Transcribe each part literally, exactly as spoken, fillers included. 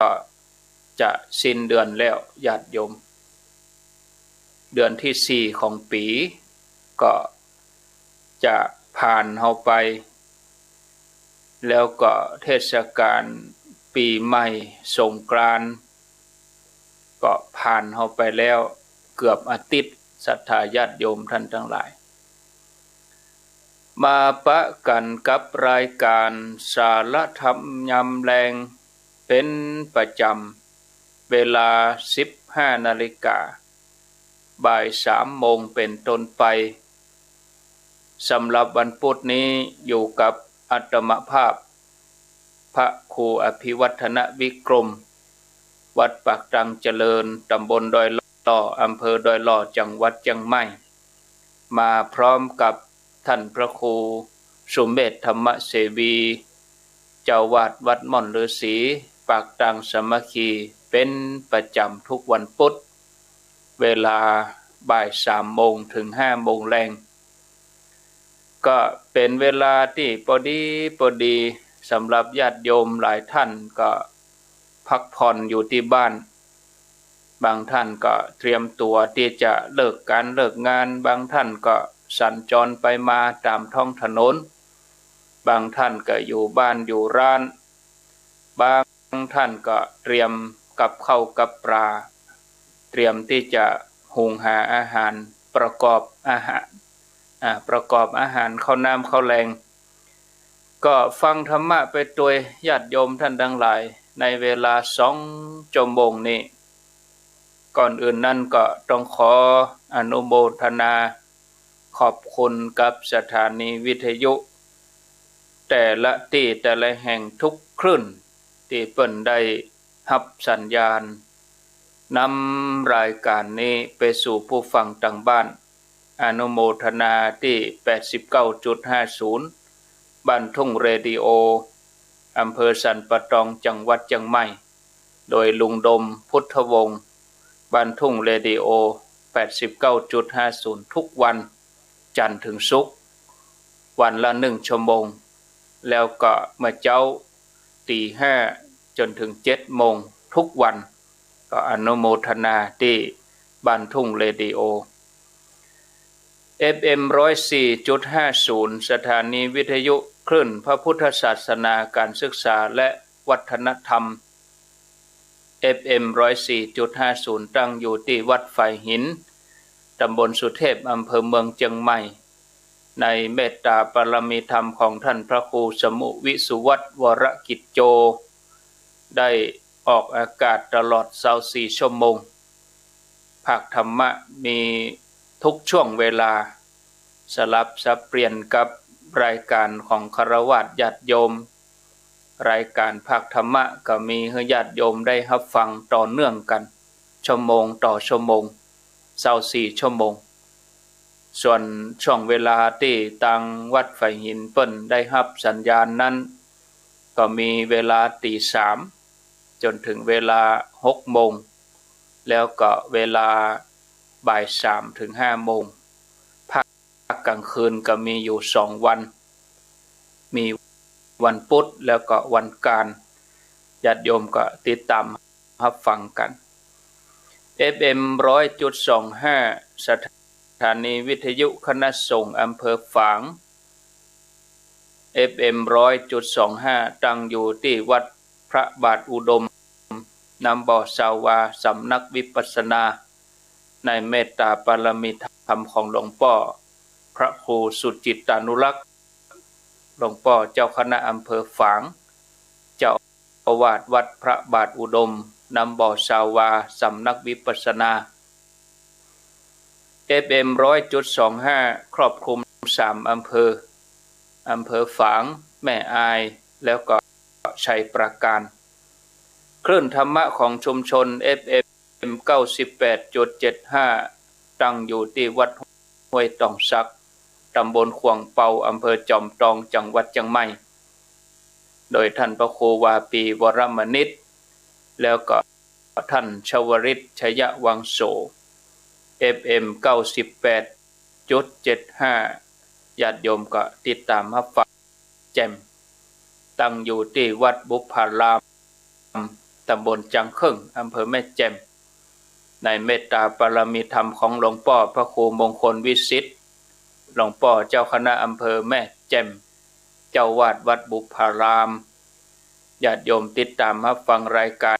ก็จะสิ้นเดือนแล้วญาติโยม เดือนตี้สี่ของปี๋ก็จะผ่านเฮาไป แล้วก็เทศกาลปี๋ใหม่สงกรานต์ก็ผ่านเฮาไปแล้วเกือบอาทิตย์ ศรัทธาญาติโยมท่านตังหลาย มาปะกั๋นกับรายก๋านสาระธรรมยามแลง เป๋นประจ๋ำ เวลาสิบห้านาฬิกา บ่ายสามโมงเป๋นต้นไป สำหรับวันปุ๊ดนี้อยู่กับอาตมาภาพ พระครูอภิวัฒนวิกรม วัดปากตังเจริญ ต๋ำบลดอยหล่อ อำเภอดอยหล่อ จังหวัดเจียงใหม่ มาพร้อมกับต้านพระครูสุเมธธรรมเสวี เจ้าอาวาสวัดม่อนฤๅษี ปากตังสามัคคี เป๋นประจ๋ำทุกวันปุ๊ด เวลาบ่ายสามโมงเถิงห้าโมงแลง ก็เป๋นเวลาตี้ปอดีปอดี สำหรับญาติโยมหลายต้านก็พักผ่อนอยู่ตี้บ้าน บางต้านก็เตรียมตั๋วตี้จะเลิกก๋านเลิกงาน บางต้านก็สัญจรไปมาต๋ามท้องถนน บางต้านก็อยู่บ้านอยู่ร้าน บางต้านก็เตรียมกับข้าวกับป๋า เตรียมตี้จะหุงหาอาหารประกอบอาหาร อ่า ประกอบอาหารข้าวน้ำข้าวแลง ก็ฟังธรรมะไปตวยญาติโยมต้านตังหลาย ในเวลาสองจั่วโมงนี้ ก่อนอื่นนั้นก็ต้องขออนุโมทนาขอบคุณกับสถานีวิทยุ แต่ละตี้แต่ละแห่งทุกคลื่น ตี้เปิ้นได้ฮับสัญญาณ นำรายก๋านนี้ไปสู่ผู้ฟังตางบ้าน อนุโมทนาตี้แปดสิบเก้าจุดห้าศูนย์ บ้านทุ่งเรดิโอ อำเภอสันป่าตอง จังหวัดเจียงใหม่ โดยลุงดม พุทธวงศ์ บ้านทุ่งเรดิโอ แปดสิบเก้าจุดห้าศูนย์ ทุกวันจันทร์เถิงศุกร์ วันละหนึ่งชั่วโมง แล้วก็เมื่อเจ๊า ตี๋ห้าจ๋นเถิงเจ็ดโมงทุกวัน ก็อนุโมทนาตี้บ้านทุ่งเรดิโอ เอฟเอ็ม ร้อยสี่จุดห้าศูนย์ สถานีวิทยุคลื่นพระพุทธศาสนา การศึกษาและวัฒนธรรม เอฟเอ็ม ร้อยสี่จุดห้าศูนย์ ตั้งอยู่ตี้วัดฝายหิน ต๋ำบลสุเทพ อำเภอเมืองเจียงใหม่ ในเมตตาปารมีธรรมของต้านพระครูสมุห์วิสุวัฒน์ วรกิจโจ ได้ออกอากาศตลอดซาวสี่ชั่วโมง ภาคธรรมะมีทุกช่วงเวลา สลับสับเปลี่ยนกับรายก๋านของฆราวาสญาติโยม รายก๋านภาคธรรมะก็มีหื้อญาติโยมได้ฮับฟังต่อเนื่องกั๋น ชั่วโมงต่อชั่วโมง ซาวสี่ชั่วโมง ส่วนช่วงเวลาตี้ตางวัดฝายหินเปิ้นได้ฮับสัญญาณนั้น ก็มีเวลาตี๋สามจ๋นเถิงเวลาหกโมง แล้วก็เวลาบ่ายสามเถิงห้าโมง ภาคก๋างคืนก็มีอยู่สองวัน มีวันปุ๊ดแล้วก็วันก๋าน ญาติโยมก็ติดต๋ามฮับฟังกั๋น เอฟเอ็ม ร้อยจุดสองห้า สถานีวิทยุคณะสงฆ์อำเภอฝาง เอฟเอ็ม ร้อยจุดสองห้า ตั้งอยู่ตี้วัดพระบาทอุดม น้ำบ่อซาวา สำนักวิปัสสนา ในเมตตาปารมีธรรมของหลวงป้อพระครูสุจิตตานุรักษ์ หลวงป้อเจ้าคณะอำเภอฝาง เจ้าอาวาสวัดพระบาทอุดม น้ำบ่อซาวา สำนักวิปัสสนา เอฟเอ็ม ร้อยจุดสองห้า ครอบคลุมสามอำเภอ อำเภอฝาง แม่อาย แล้วก็ชัยปราการ คลื่นธรรมะของชุมชน เอฟเอ็ม เก้าสิบแปดจุดเจ็ดห้า ตั้งอยู่ตี้วัดห้วยตองสัก ต๋ำบลข่วงเปา อำเภอจอมตอง จังหวัดเจียงใหม่ โดยต้านพระครูวาปี วรมณิช แล้วก็ต้านชวริต ชยวังโส เอฟเอ็ม เก้าสิบแปดจุดเจ็ดห้า ญาติโยมก็ติดต๋ามฮับฟังแจ่ม ตั้งอยู่ตี้วัดบุพพาราม ตำบลจังเคิ่ง อำเภอแม่แจ่ม ในเมตตาปารมีธรรมของหลวงป้อพระครูมงคลวิสิทธิ์ หลวงป้อเจ้าคณะอำเภอแม่แจ่ม เจ้าอาวาสวัดบุพพาราม ญาติโยมติดต๋ามฮับฟังรายก๋า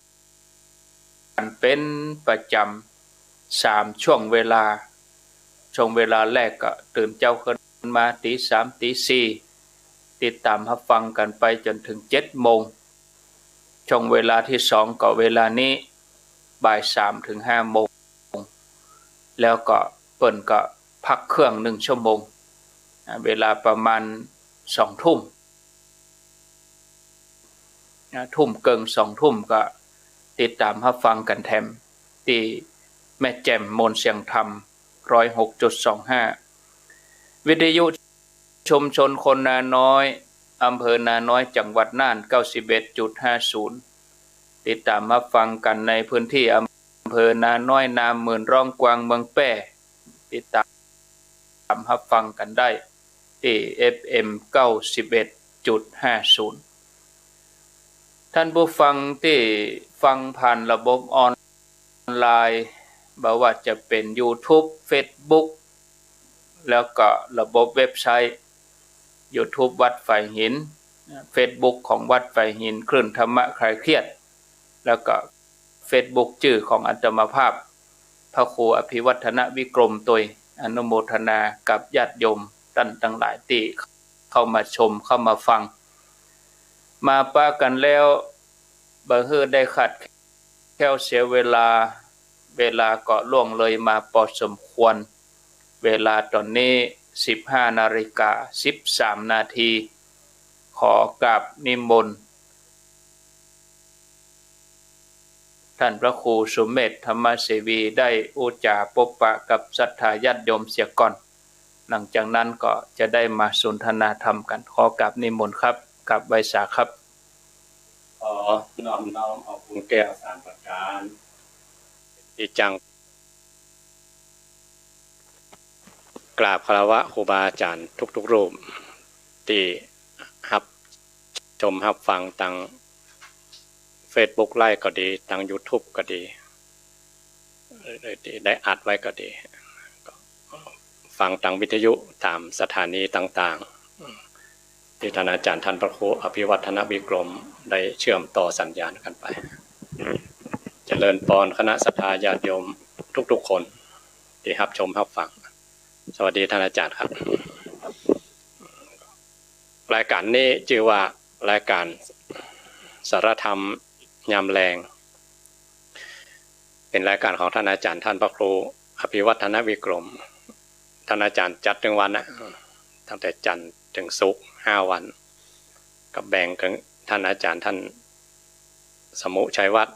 นเป๋นประจ๋ำ สามช่วงเวลา ช่วงเวลาแรกก็ตื่นเจ๊าขึ้นมาตี๋สาม ตี๋สี่ ติดต๋ามฮับฟังกั๋นไปจ๋นเถิงเจ็ดโมง ช่วงเวลาตี้สองก็เวลานี้ บ่ายสามเถิงห้าโมง แล้วก็เปิ้นก็พักเครื่องนึ่งชั่วโมง อ่า เวลาประมาณสองทุ่ม อ่า ทุ่มเกิ่ง สองทุ่มก็ติดต๋ามฮับฟังกั๋นแถม ตี้แม่แจ่มมนต์เสียงธรรม ร้อยหกจุดสองห้า วิทยุชุมชนคนนาน้อย อำเภอนาน้อย จังหวัดน่าน เก้าสิบเอ็ดจุดห้าศูนย์ ติดต๋ามฮับฟังกั๋นในพื้นตี้อำเภอนาน้อย นาหมื่น ร้องกวาง เมืองแป้ ติดต๋ามฮับฟังกั๋นได้ตี้ เอฟเอ็ม เก้าสิบเอ็ดจุดห้าศูนย์ ท่านผู้ฟังตี้ฟังผ่านระบบออนไลน์ บ่ว่าจะเป๋นยูทูบ เฟซบุ๊ก แล้วก็ระบบเว็บไซต์ ยูทูบ วัดฝายหิน เฟซบุ๊ก ของวัดฝายหิน คลื่นธรรมะคลายเครียด แล้วก็เฟซบุ๊ก จื้อของอาตมาภาพ พระครูอภิวัฒนวิกรมตวย อนุโมทนากับญาติโยมต้านตังหลายตี้เข้ามาชม เข้ามาฟัง มาปะกั๋นแล้ว บ่หื้อได้ขัดแคลวเสียเวลา เวลาก็ล่วงเลยมาปอสมควร เวลาต๋อนนี้ สิบห้านาฬิกา สิบสามนาที ขอกราบนิมนต์ ท่านพระครูสุเมธ ธรรมเสวี ได้อู้จ๋าปบปะกับศรัทธาญาติโยมเสียก่อน หลังจากนั้นก็จะได้มาสนทนาธรรมกั๋น ขอกราบนิมนต์ครับ กราบไหว้สาครับ ขอน้อมน้อมเอาบุญแก้วสามประก๋าน ตี้จั้งกราบคารวะครูบาอาจ๋ารย์ทุกๆ รูป ตี้ฮับชมฮับฟังตางเฟซบุ๊กไลฟ์ก็ดี ตางยูทูบก็ดี เอ่อ ได้อัดไว้ก็ดี ก็ฟังตางวิทยุต๋ามสถานีต่างๆ ตี้ท่านอาจ๋ารย์ท่านพระครูอภิวัฒนวิกรมได้เชื่อมต่อสัญญาณกั๋นไป เจริญปอนคณะศรัทธาญาติโยมทุกๆ คนตี้ฮับชมฮับฟัง สวัสดีท่านอาจ๋ารย์ครับ รายก๋านนี้จื้อว่ารายก๋านสารธรรมยามแลง เป๋นรายก๋านของท่านอาจ๋ารย์ท่านพระครูอภิวัฒนวิกรม ท่านอาจ๋ารย์จัดตึงวันนะ ตั้งแต่จันทร์เถิงศุกร์ห้าวัน ก็แบ่งกั๋น ท่านอาจ๋ารย์ท่านสมุชัยวัฒน์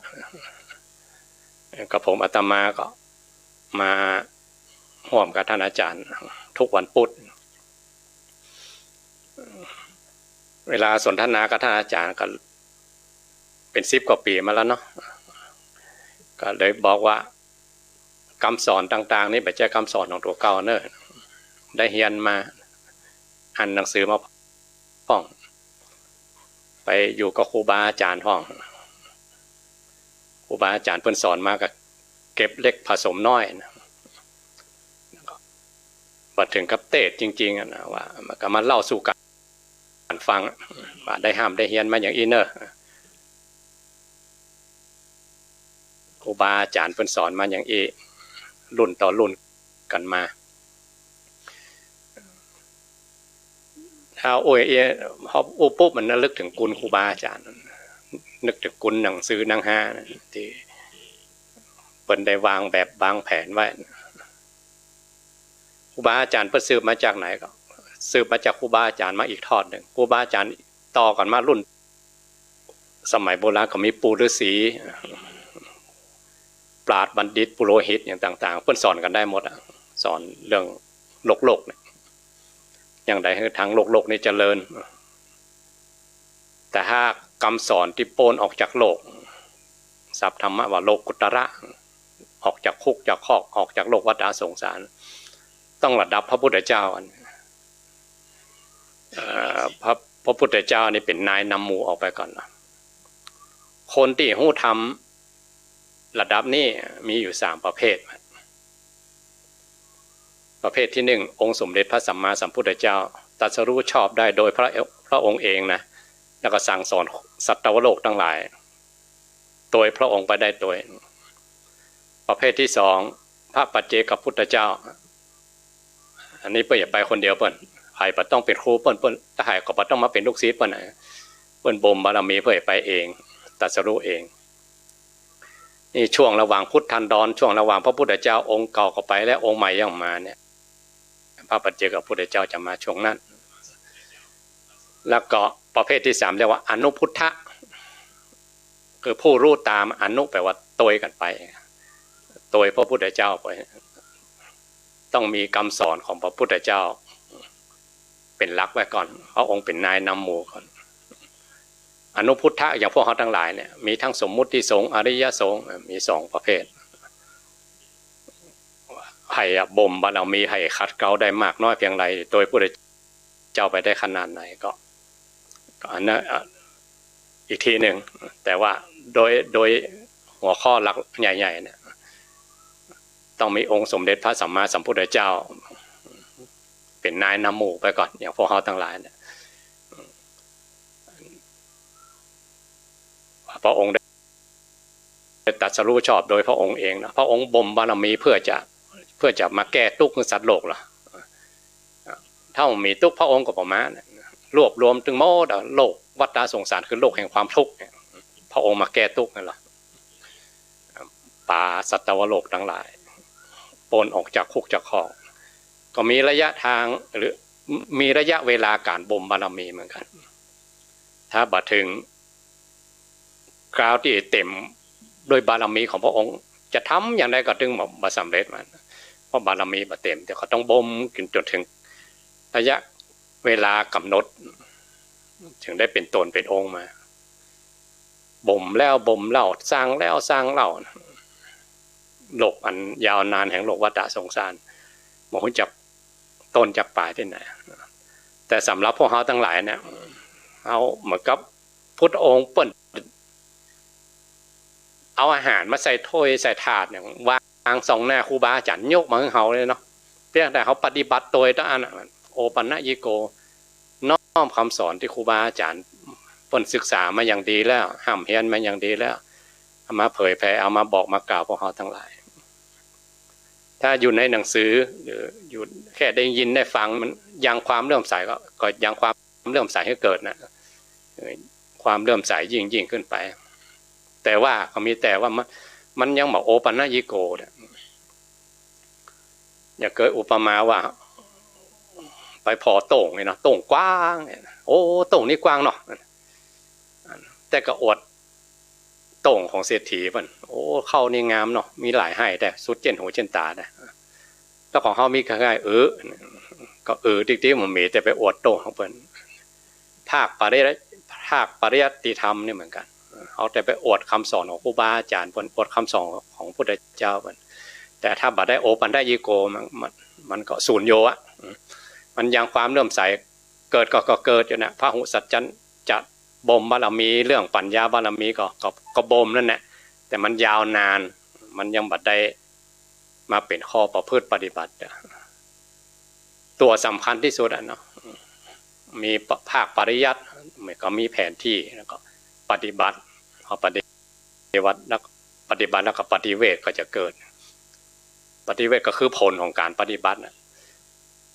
กับผมอาตมาก็มาฮ่วมกับท่านอาจ๋ารย์ทุกวันปุธ เวลาสนทนากับท่านอาจ๋ารย์ก็เป๋นสิบกว่าปี๋มาแล้วเนาะ ก็เลยบอกว่า กำสอนต่างๆ นี่บ่ใจ้กำสอนของตั๋วเก่าเน่อ ได้เฮียนมา อ่านหนังสือมาพ่อง ไปอยู่กับครูบาอาจ๋ารย์พ่อง ครูบาอาจ๋ารย์เปิ้นสอนมาก็เก็บเล็กผสมน้อยนะ แล้วก็ บ่าเถิงกับเตสน์จริงๆ อะนะ ว่ามันก็มาเล่าสู่กั๋นฟัง ว่าได้ฮ่ำได้เฮียนมาอย่างอี้เน่อ ครูบาอาจ๋ารย์เปิ้นสอนมาอย่างอี้ รุ่นต่อรุ่นกั๋นมา ถ้าอู้อี้ พออู้ปุ๊บมันระลึกเถิงคุณครูบาอาจ๋ารย์ นึกเถิงคุณหนังสือหนังหาตี้เปิ้นได้วางแบบวางแผนไว้ ครูบาอาจ๋ารย์เปิ้นสืบมาจากไหน ก็สืบมาจากครูบาอาจ๋ารย์มาอีกทอดนึ่ง ครูบาอาจ๋ารย์ต่อกั๋นมารุ่น สมัยโบราณก็มีปู่ฤาษี ปราชญ์บัณฑิต ปุโรหิตอย่างต่างๆ เปิ้นสอนกั๋นได้หมดอะ สอนเรื่องโลกๆ เนี่ย อย่างใดหื้อตางโลกๆ นี่เจริญ แต่หากกำสอนตี้ป๊นออกจากโลก ศัพท์ธรรมะว่าโลกุตระ ออกจากคุกจากคอก ออกจากโลกวัฏฏะสงสาร ต้องระดับพระพุทธเจ้าอัน เอ่อ พระ พระพุทธเจ้านี่เป๋นนายนำหมู่ออกไปก่อนนะ คนตี้ฮู้ธรรมระดับนี้มีอยู่สามประเภท ประเภทตี้หนึ่ง องค์สมเด็จพระสัมมาสัมพุทธเจ้าตรัสรู้ชอบได้โดยพระ พระองค์เองนะ แล้วก็สั่งสอนสัตวโลกตังหลาย โดยพระองค์ไปได้โดย ประเภทตี้สอง พระปัจเจกพุทธเจ้า อันนี้เปิ้นจะไปคนเดียวเปิ้น ใผบ่ต้องเป๋นครูเปิ้น เปิ้น ถ้าใผก็บ่ต้องมาเป๋นลูกศิษย์เปิ้นนะ เปิ้นบ่มบารมีเปิ้นจะไปเอง ตรัสรู้เอง นี่ช่วงระหว่างพุทธันดร ช่วงระหว่างพระพุทธเจ้าองค์เก่าก็ไปแล้ว องค์ใหม่ยังมาเนี่ย พระปัจเจกพุทธเจ้าจะมาช่วงนั้น แล้วก็ประเภทตี้สามเรียกว่าอนุพุทธะ คือผู้ฮู้ต๋าม อนุแปลว่าโตยกั๋นไป โตยพระพุทธเจ้าไป ต้องมีกำสอนของพระพุทธเจ้าเป๋นหลักไว้ก่อน พระองค์เป๋นนายนำหมู่ก่อน อนุพุทธะอย่างพวกเฮาตังหลายเนี่ย มีทั้งสมมุติสงฆ์ อริยสงฆ์ มีสองประเภท ใผอะบ่มบารมี ใผขัดเกลาได้มากน้อยเพียงใด โตยพุทธเจ้าไปได้ขนาดไหนก็ ก็อันนั้น อ่ะ อีกทีหนึ่ง แต่ว่าโดย โดยหัวข้อหลักใหญ่ๆ เนี่ย ต้องมีองค์สมเด็จพระสัมมาสัมพุทธเจ้าเป๋นนายนำหมู่ไปก่อน อย่างพวกเฮาตังหลายเนี่ย พระองค์ได้ตรัสรู้ชอบโดยพระองค์เองนะ พระองค์บ่มบารมีเพื่อจะ เพื่อจะมาแก้ตุ๊กข์ของสัตว์โลกเหรอ ถ้าบ่มีตุ๊กข์พระองค์ก็บ่มานะ รวบรวมตึงหมดอะ โลกวัฏฏะสงสารคือโลกแห่งความทุกข์เนี่ย พระองค์มาแก้ตุ๊กข์นั่นเหรอ ปาสัตวโลกตังหลาย ป๊นออกจากคุกจากข้อง ก็มีระยะทาง หรือมีระยะเวลาก๋านบ่มบารมีเหมือนกั๋น ถ้าบ่เถิงคราวตี้เต๋มด้วยบารมีของพระองค์ จะทำอย่างใดก็ตึงบ่ บ่สำเร็จมัน เพราะบารมีบ่เต๋ม แต่ก็ต้องบ่มกิ๋นจ๋นเถิงระยะเวลากำหนด เถิงได้เป๋นต๋นเป๋นองค์มา บ่มแล้วบ่มเล่า สร้างแล้วสร้างเล่า โลกอันยาวนานแห่งโลกวัฏฏะสงสาร บ่ฮู้จักต้นจักป๋ายตี้ไหน แต่สำหรับพวกเฮาตังหลายเนี่ย เฮาเหมือนกับพุทธองค์เปิ้น เอาอาหารมาใส่ถ้วยใส่ถาดเนี่ย วางส่องหน้าครูบาอาจ๋ารย์ ยกมาหื้อเฮาเลยเนาะ เพียงแต่เฮาปฏิบัติโตยเต้าอั้นน่ะ โอปัญญิโก น้อมกำสอนตี้ครูบาอาจ๋ารย์เปิ้นศึกษามาอย่างดีแล้ว ฮ่ำเฮียนมาอย่างดีแล้ว เอามาเผยแผ่ เอามาบอกมากล่าวพวกเฮาตังหลาย ถ้าอยู่ในหนังสือ หรืออยู่แค่ได้ยินได้ฟัง มันยังความเลื่อมใสก็ ก็ยังความเลื่อมใสหื้อเกิดนะ เออ ความเลื่อมใสยิ่งยิ่งขึ้นไป แต่ว่าก็มีแต่ว่ามัน มันยังบ่โอปัญญิโกเนี่ย อย่างเกยอุปมาว่า ไปผ่อโต้งนี่เนาะ โต้งกว้างเนี่ย โอ้ โต้งนี้กว้างเนาะ แต่ก็อวดโต้งของเศรษฐีเปิ้น โอ้ เข้านี่งามเนาะ มีหลายไฮ่แต๊ สุดเจ้นหูเจ้นต๋าแต๊ แล้วของเฮามีแค่ไฮ่ เออ ก็เออ ติ๊กๆ บ่มี แต่ไปอวดโต้งของเปิ้น ภาคปริยัติ ภาคปริยัติธรรมนี่เหมือนกั๋น เฮาแต่ไปอวดกำสอนของครูบาอาจ๋ารย์เปิ้น อวดกำสอนของพุทธเจ้าเปิ้น แต่ถ้าบ่ได้โอปัญญิโก มัน มัน มันก็สูญโญอะ มันยังความเลื่อมใส เกิดก็ ก็เกิดอยู่นะ พหุสัจจัญจะ บ่มบารมี เรื่องปัญญาบารมีก็ ก็ ก็บ่มนั่นแหละ แต่มันยาวนาน มันยังบ่ได้มาเป๋นข้อประพฤติปฏิบัติ ตัวสำคัญตี้สุดอะเนาะ มีภาคปริยัติ มันก็มีแผนตี้ แล้วก็ปฏิบัติ เอาปฏิบัติแล้ว ปฏิบัติแล้วก็ปฏิเวทย์ก็จะเกิด ปฏิเวทย์ก็คือผลของก๋านปฏิบัติน่ะ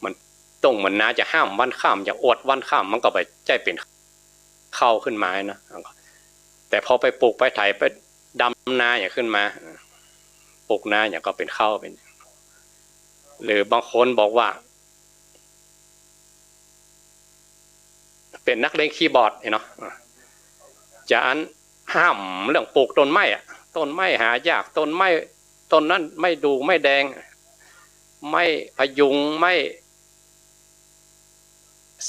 มันโต้งเหมือนนาจะห้ามวันค่ำ จะอวดวันค่ำ มันก็บ่ใจ้เป๋นข้าวขึ้นมานะ แต่พอไปปลูกไปไถไปดำนาอย่างขึ้นมา ปลูกนาอย่างก็เป๋นข้าวเป๋น หรือบางคนบอกว่า เป๋นนักเลงคีย์บอร์ดนี่เนาะ จะอันห้ามเรื่องปลูกต้นไม้อะ ต้นไม้หายาก ต้นไม้ ต้นนั้นไม้ดู่ ไม้แดง ไม้พะยุง ไม้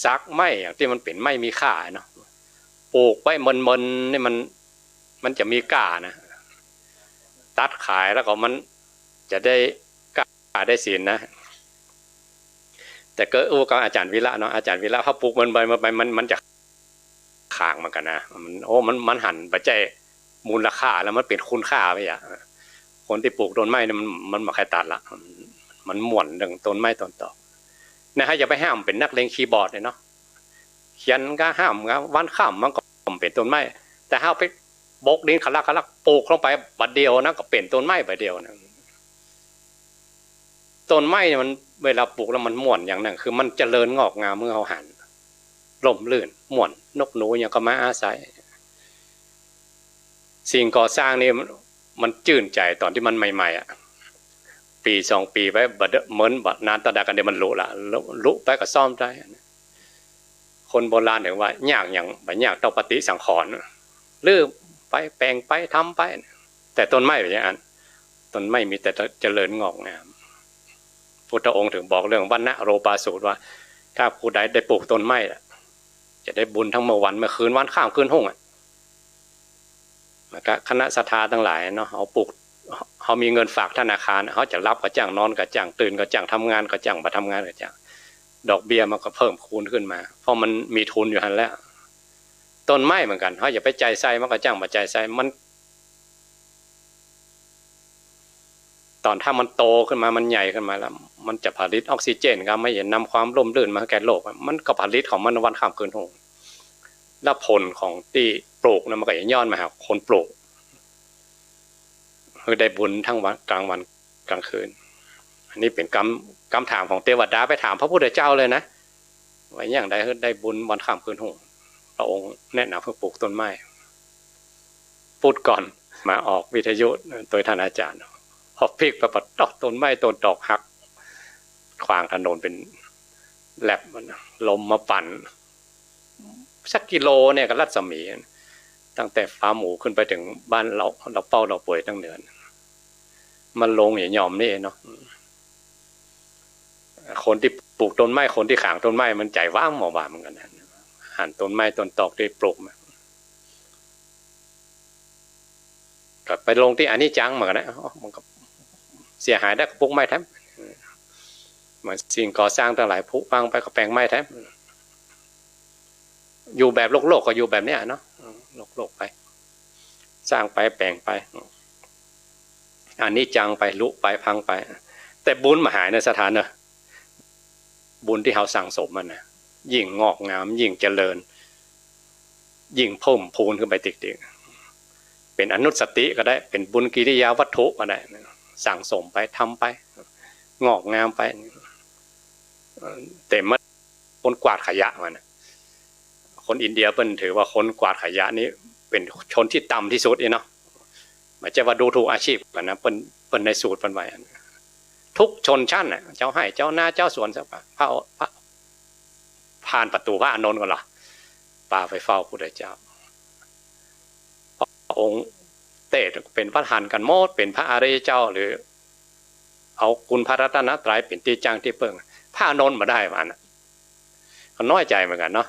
สัก ไม้อย่างตี้มันเป๋นไม้มีค่าเนาะ ปลูกไว้เมินๆ นี่มัน มันจะมีก้านะ ตัดขายแล้วก็มันจะได้ก้าได้สินนะ แต่ก็อู้กับอาจ๋ารย์วีระเนาะ อาจ๋ารย์วีระ ถ้าปลูกมันไป มันไป มัน มันจะ ข้างมันกั๋นนะ มัน โอ้ มัน มันหันบ่ใจ้ มูลค่าแล้ว มันเป๋นคุณค่าไปอะ คนตี้ปลูกต้นไม้เนี่ยมัน มันบ่ใค่ตัดละ มันม่วนเรื่องต้นไม้ต้นตอก นะฮะ อย่าไปห้ามเป๋นนักเลงคีย์บอร์ดเนี่ยเนาะ เขียนก็ห้ามก็ วันค่ำมันก็เป๋นต้นไม้ แต่ถ้าเอาไปบกดินขะลักขะลักปลูกลงไปบาดเดียวนะ ก็เป๋นต้นไม้บาดเดียวนะ ต้นไม้เนี่ยมันเวลาปลูกแล้วมันม่วนอย่างนึ่ง คือมันเจริญงอกงาม เมื่อเฮาหัน ร่มรื่น ม่วน นกหนูหยังก็มาอาศัย สิ่งก่อสร้างนี่มันจื้นใจ๋ต๋อนตี้มันใหม่ๆ อะ ปี๋สองปี๋ไป บ่เดอะ เหมือนบ่นานเต้าใดกั๋นเดี๋ยวมันหลุละ หลุ หลุไปก็ซ่อมได้ คนโบราณเถิงว่า ยากหยัง บ่ยากเต้าปฏิสังขรณ์ รื้อไป แป๋งไป ทำไป แต่ต้นไม้บ่อย่างนั้น ต้นไม้มีแต่เจริญงอกงาม พุทธองค์เถิงบอกเรื่องวัณณโรปาสูตรว่า ถ้าผู้ใดได้ปลูกต้นไม้ละ จะได้บุญทั้งเมื่อวันเมื่อคืน วันค่ำคืนฮุ่งอะ แล้วก็คณะศรัทธาตังหลายเนาะ เฮาปลูก เฮามีเงินฝากธนาคาร เฮาจะหลับก็จ้าง นอนก็จ้าง ตื่นก็จ้าง ทำงานก็จ้าง บ่ทำงานก็จ้าง ดอกเบี้ยมันก็เพิ่มคูณขึ้นมา เพราะมันมีทุนอยู่หั้นแล้ว ต้นไม้เหมือนกั๋น เฮาอย่าไปใจ๋ใส่มันก็จ้าง บ่ใจ๋ใส่มัน ต๋อนถ้ามันโตขึ้นมา มันใหญ่ขึ้นมาแล้ว มันจะผลิตออกซิเจนครับ มันจะนำความร่มรื่นมาแก่โลก มันก็ผลิตของมันวันค่ำคืนฮุ่ง แล้วผลของตี้ปลูกนะ มันก็จะย้อนมาหาคนปลูก คือได้บุญทั้งวัน กลางวันกลางคืน อันนี้เป๋นกำ กำถามของเตวดา ไปถามพระพุทธเจ้าเลยนะ ว่าอย่างใดคือได้บุญวันค่ำคืนฮุ่ง พระองค์แนะนำให้ปลูกต้นไม้ พุทธก่อน มาออกวิทยุโดยท่านอาจารย์ พอปิ๊กไปปะต๊อก ต้นไม้ต้นตอกหักขวางถนนเป๋นแล็บ ลมมาปั่น สักกิโลเนี่ยก็รัศมี ตั้งแต่ฟาร์มหมูขึ้นไปเถิงบ้านเหล่า เหล่าเป้าเหล่าป่วยตังเหนือ มันลงอย่ายอมนี่เนาะ คนตี้ปลูกต้นไม้ คนตี้ขางต้นไม้ มันใจ๋ว้างหมอว่าเหมือนกั๋นนะ หันต้นไม้ต้นตอกตี้ปลูกมา ก็ไปลงตี้อนิจจังเหมือนกั๋นนะ อ๋อ มันก็เสียหายได้ ก็ปลูกใหม่แทน เหมือนสิ่งก่อสร้างตังหลาย ผุพังไปก็แป๋งใหม่แทน อยู่แบบโลกๆ ก็อยู่แบบเนี้ยเนาะ โลกๆ ไป สร้างไปแป๋งไป อนิจจังไป หลุไป พังไป แต่บุญบ่หายเนอะ ศรัทธาเนอะ บุญตี้เฮาสั่งสมมันนะ ยิ่งงอกงาม ยิ่งเจริญ ยิ่งเพิ่มพูนขึ้นไปติ๊กๆ เป๋นอนุสติก็ได้ เป๋นบุญกิริยาวัตถุก็ได้ สั่งสมไป ทำไป งอกงามไป แต่มัน คนกวาดขยะมันน่ะ คนอินเดียเปิ้นถือว่าคนกวาดขยะนี่เป๋นชนตี้ต่ำตี้สุดนี่เนาะ บ่ใจ้ว่าดูถูกอาชีพกั๋นนะ เปิ้น เปิ้นในสูตรเปิ้นไว้ ทุกชนชั้นน่ะ เจ้าไฮ่ เจ้านา เจ้าสวน พระ พระ ผ่านประตู๋พระอานนท์ก่อนละ ปาไปเฝ้าพุทธเจ้า พระองค์เตศน์เป๋นพระอรหันต์กั๋นหมด เป๋นพระอริยเจ้า หรือเอาคุณพระรัตนตรัยเป๋นตี้จั้งตี้เปิ้ง พระอานนท์บ่ได้ว่าน่ะ ก็น้อยใจ๋เหมือนกั๋นเนาะ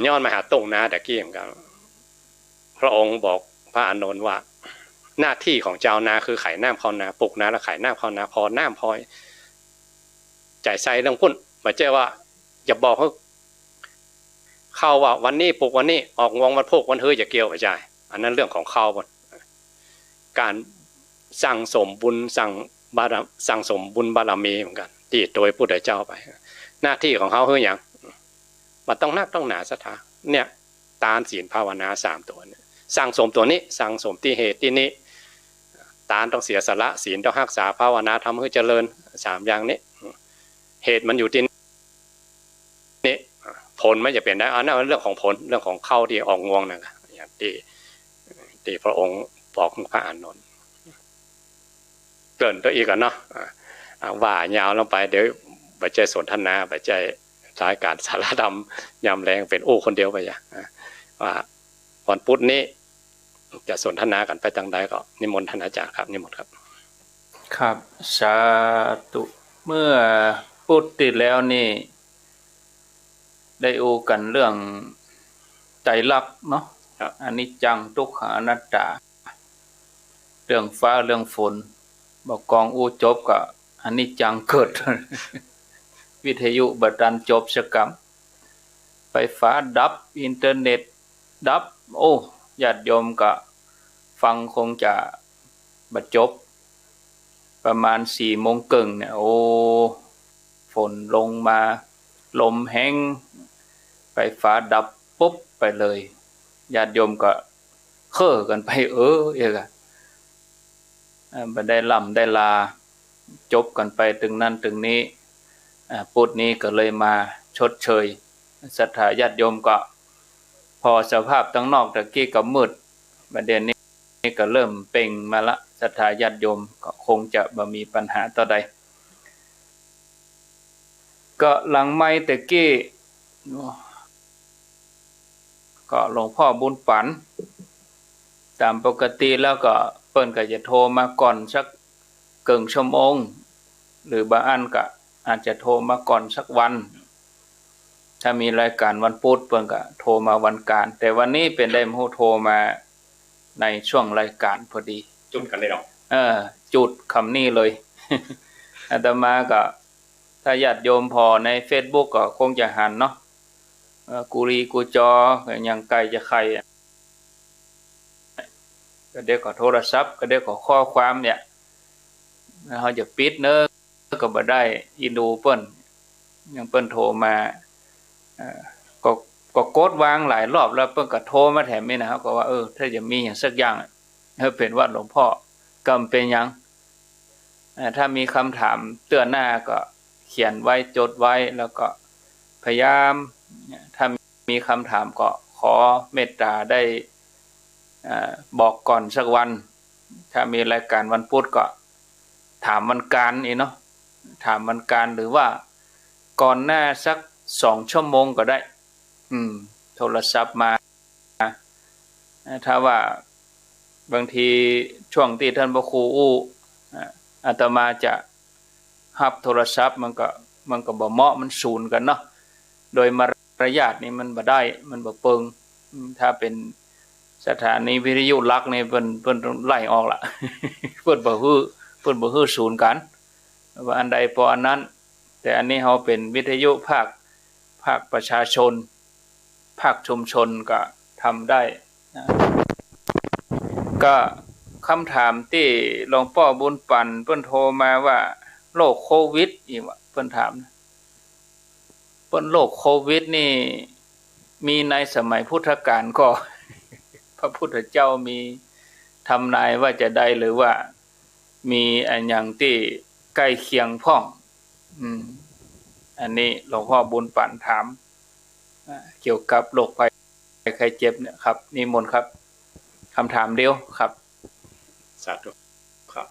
ย้อนมาหาตุ้งนาตะกี้เหมือนกั๋น พระองค์บอกพระอานนท์ว่า หน้าตี้ของจาวนาคือไขน้ำเข้านา ปลูกนาแล้วไขน้ำเข้านา พอน้ำพอ ใจ๋ใส่เรื่องปุ้น บ่ใจ้ว่า จะบอกหื้อเข้าว่าวันนี้ปลูกวันนี้ ออกงวงวันพูกวันฮือ จะเกี่ยว บ่ใจ้ อันนั้นเรื่องของเข้าปุ้น ก๋านสั่งสมบุญ สั่งบาร- สั่งสมบุญบารมีเหมือนกั๋น ตี้โตยพุทธเจ้าไป หน้าตี้ของเฮาคือหยัง บ่ต้องนักต้องหนา ศรัทธา เนี่ย ตาน ศีล ภาวนา สามตั๋วเนี่ย สั่งสมตั๋วนี้ สั่งสมตี้เหตุตี้นี้ ตานต้องเสียสละ ศีลต้องฮักษา ภาวนาทำหื้อเจริญ สามอย่างนี้ เหตุมันอยู่ตี้นี่ ผลมันจะเป๋นได้ อันนั้นเรื่องของผล เรื่องของเข้าตี้ออกงวงนั่นน่ะ อย่างตี้ ตี้พระองค์บอกพระอานนท์ เกริ่นตั๋วอี้ก่อนเนาะ อ่า อ่า ว่ายาวลงไป เดี๋ยวบ่ใจ้สนทนา บ่ใจ้รายก๋านสาระธรรมยามแลง เป๋นอู้คนเดียวไปอย่าง อ่า ว่าวันพุธนี้ จะสนทนากั๋นไปตางใดก็นิมนต์ต้านอาจ๋ารย์ครับ นิมนต์ครับ ครับ สาธุ เมื่อพุธตี้แล้วนี่ ได้อู้กั๋นเรื่องไตรลักษณ์เนาะ ครับ อนิจจัง ทุกขัง อนัตตา เรื่องฟ้าเรื่องฝน บ่กองอู้จบก็อนิจจังเกิด วิทยุบ่ตันจบสักกำ ไฟฟ้าดับ อินเทอร์เน็ตดับ โอ้ ญาติโยมก็ฟังคงจะบ่จบ ประมาณสี่โมงเกิ่งเนี่ย โอ้ ฝนลงมา ลมแฮง ไฟฟ้าดับปุ๊บไปเลย ญาติโยมก็เค้อกั๋นไป เออ เอกอะ เอ่อ บ่ได้ล่ำได้ลา จบกั๋นไปตึงนั้นตึงนี้ อ่า ปุดนี้ก็เลยมาชดเชย ศรัทธาญาติโยมก็ พอสภาพตังนอกตะกี้ก็มืด บ่าเดี่ยวนี้ก็เริ่มเปล่งมาละ ศรัทธาญาติโยมก็คงจะบ่มีปัญหาเต้าใด ก็หลังไมค์ตะกี้ ก็หลวงพ่อบุญปั๋น ต๋ามปกติแล้วก็เปิ้นก็จะโทรมาก่อนสักเกิ่งชั่วโมง หรือบางอันก็อาจจะโทรมาก่อนสักวัน ถ้ามีรายก๋านวันปุดเปิ้นก็โทรมาวันก๋าน แต่วันนี้เป๋นใดบ่ฮู้โทรมาในช่วงรายก๋านพอดี จุดกั๋นเลยเนาะ เออ จุดกำนี้เลย อาตมาก็ ถ้าญาติโยมผ่อในเฟซบุ๊กก็คงจะหันเนาะ เอ่อ กุลีกุจอ ก็ยังใก้จะใค่อะ ก็เดี๋ยวก็โทรศัพท์ ก็เดี๋ยวก็ข้อความเนี่ย แล้วเฮาจะปิดเนาะ ก็บ่ได้ อินดูเปิ้น ยังเปิ้นโทรมา เอ่อ ก็ ก็กดวางหลายรอบแล้ว เปิ้นก็โทรมาแถมนี่นะ เฮาก็ว่า เออ ถ้าจะมีหยังสักอย่างอะ เออ เป๋นวัดหลวงพ่อ ก็บ่เป๋นหยัง เอ่อ ถ้ามีกำถามเตื้อหน้าก็เขียนไว้ จดไว้ แล้วก็พยายาม ถ้ามีกำถามก็ขอเมตต๋าได้ เอ่อ บอกก่อนสักวัน ถ้ามีรายก๋านวันปุดก็ถามวันก๋านนี่เนาะ ถามวันก๋าน หรือว่าก่อนหน้าสักสองชั่วโมงก็ได้ อืม โทรศัพท์มา ถ้าว่าบางทีช่วงตี้ต้านพระครูอู้ อ่า อาตมาจะฮับโทรศัพท์ มันก็ มันก็บ่เหมาะ มันสูญกั๋นเนาะ โดยมารยาทนี่มันบ่ได้ มันบ่เปิง อืม ถ้าเป๋นสถานีวิทยุหลักนี่เปิ้น เปิ้นต้องไล่ออกละ เปิ้นบ่หื้อ เปิ้นบ่หื้อสูญกั๋น ว่าอันใดปออันนั้น แต่อันนี้เฮาเป๋นวิทยุภาค ภาคประชาชน ภาคชุมชนก็ทำได้นะ ก็กำถามตี้หลวงป้อบุญปั๋นเปิ้นโทรมาว่าโรคโควิดนี่ว่า เปิ้นถามนะ เปิ้น โรคโควิดนี่มีในสมัยพุทธกาลก่อ พระพุทธเจ้ามีทำนายว่าจะใด หรือว่ามีอะหยังตี้ใก้เคียงพ่อง อืม อันนี้หลวงป้อบุญปั๋นถาม อ่า เกี่ยวกับโรคภัยไข้เจ็บเนี่ยครับ นิมนต์ครับ กำถามเดียวครับ สาธุครับ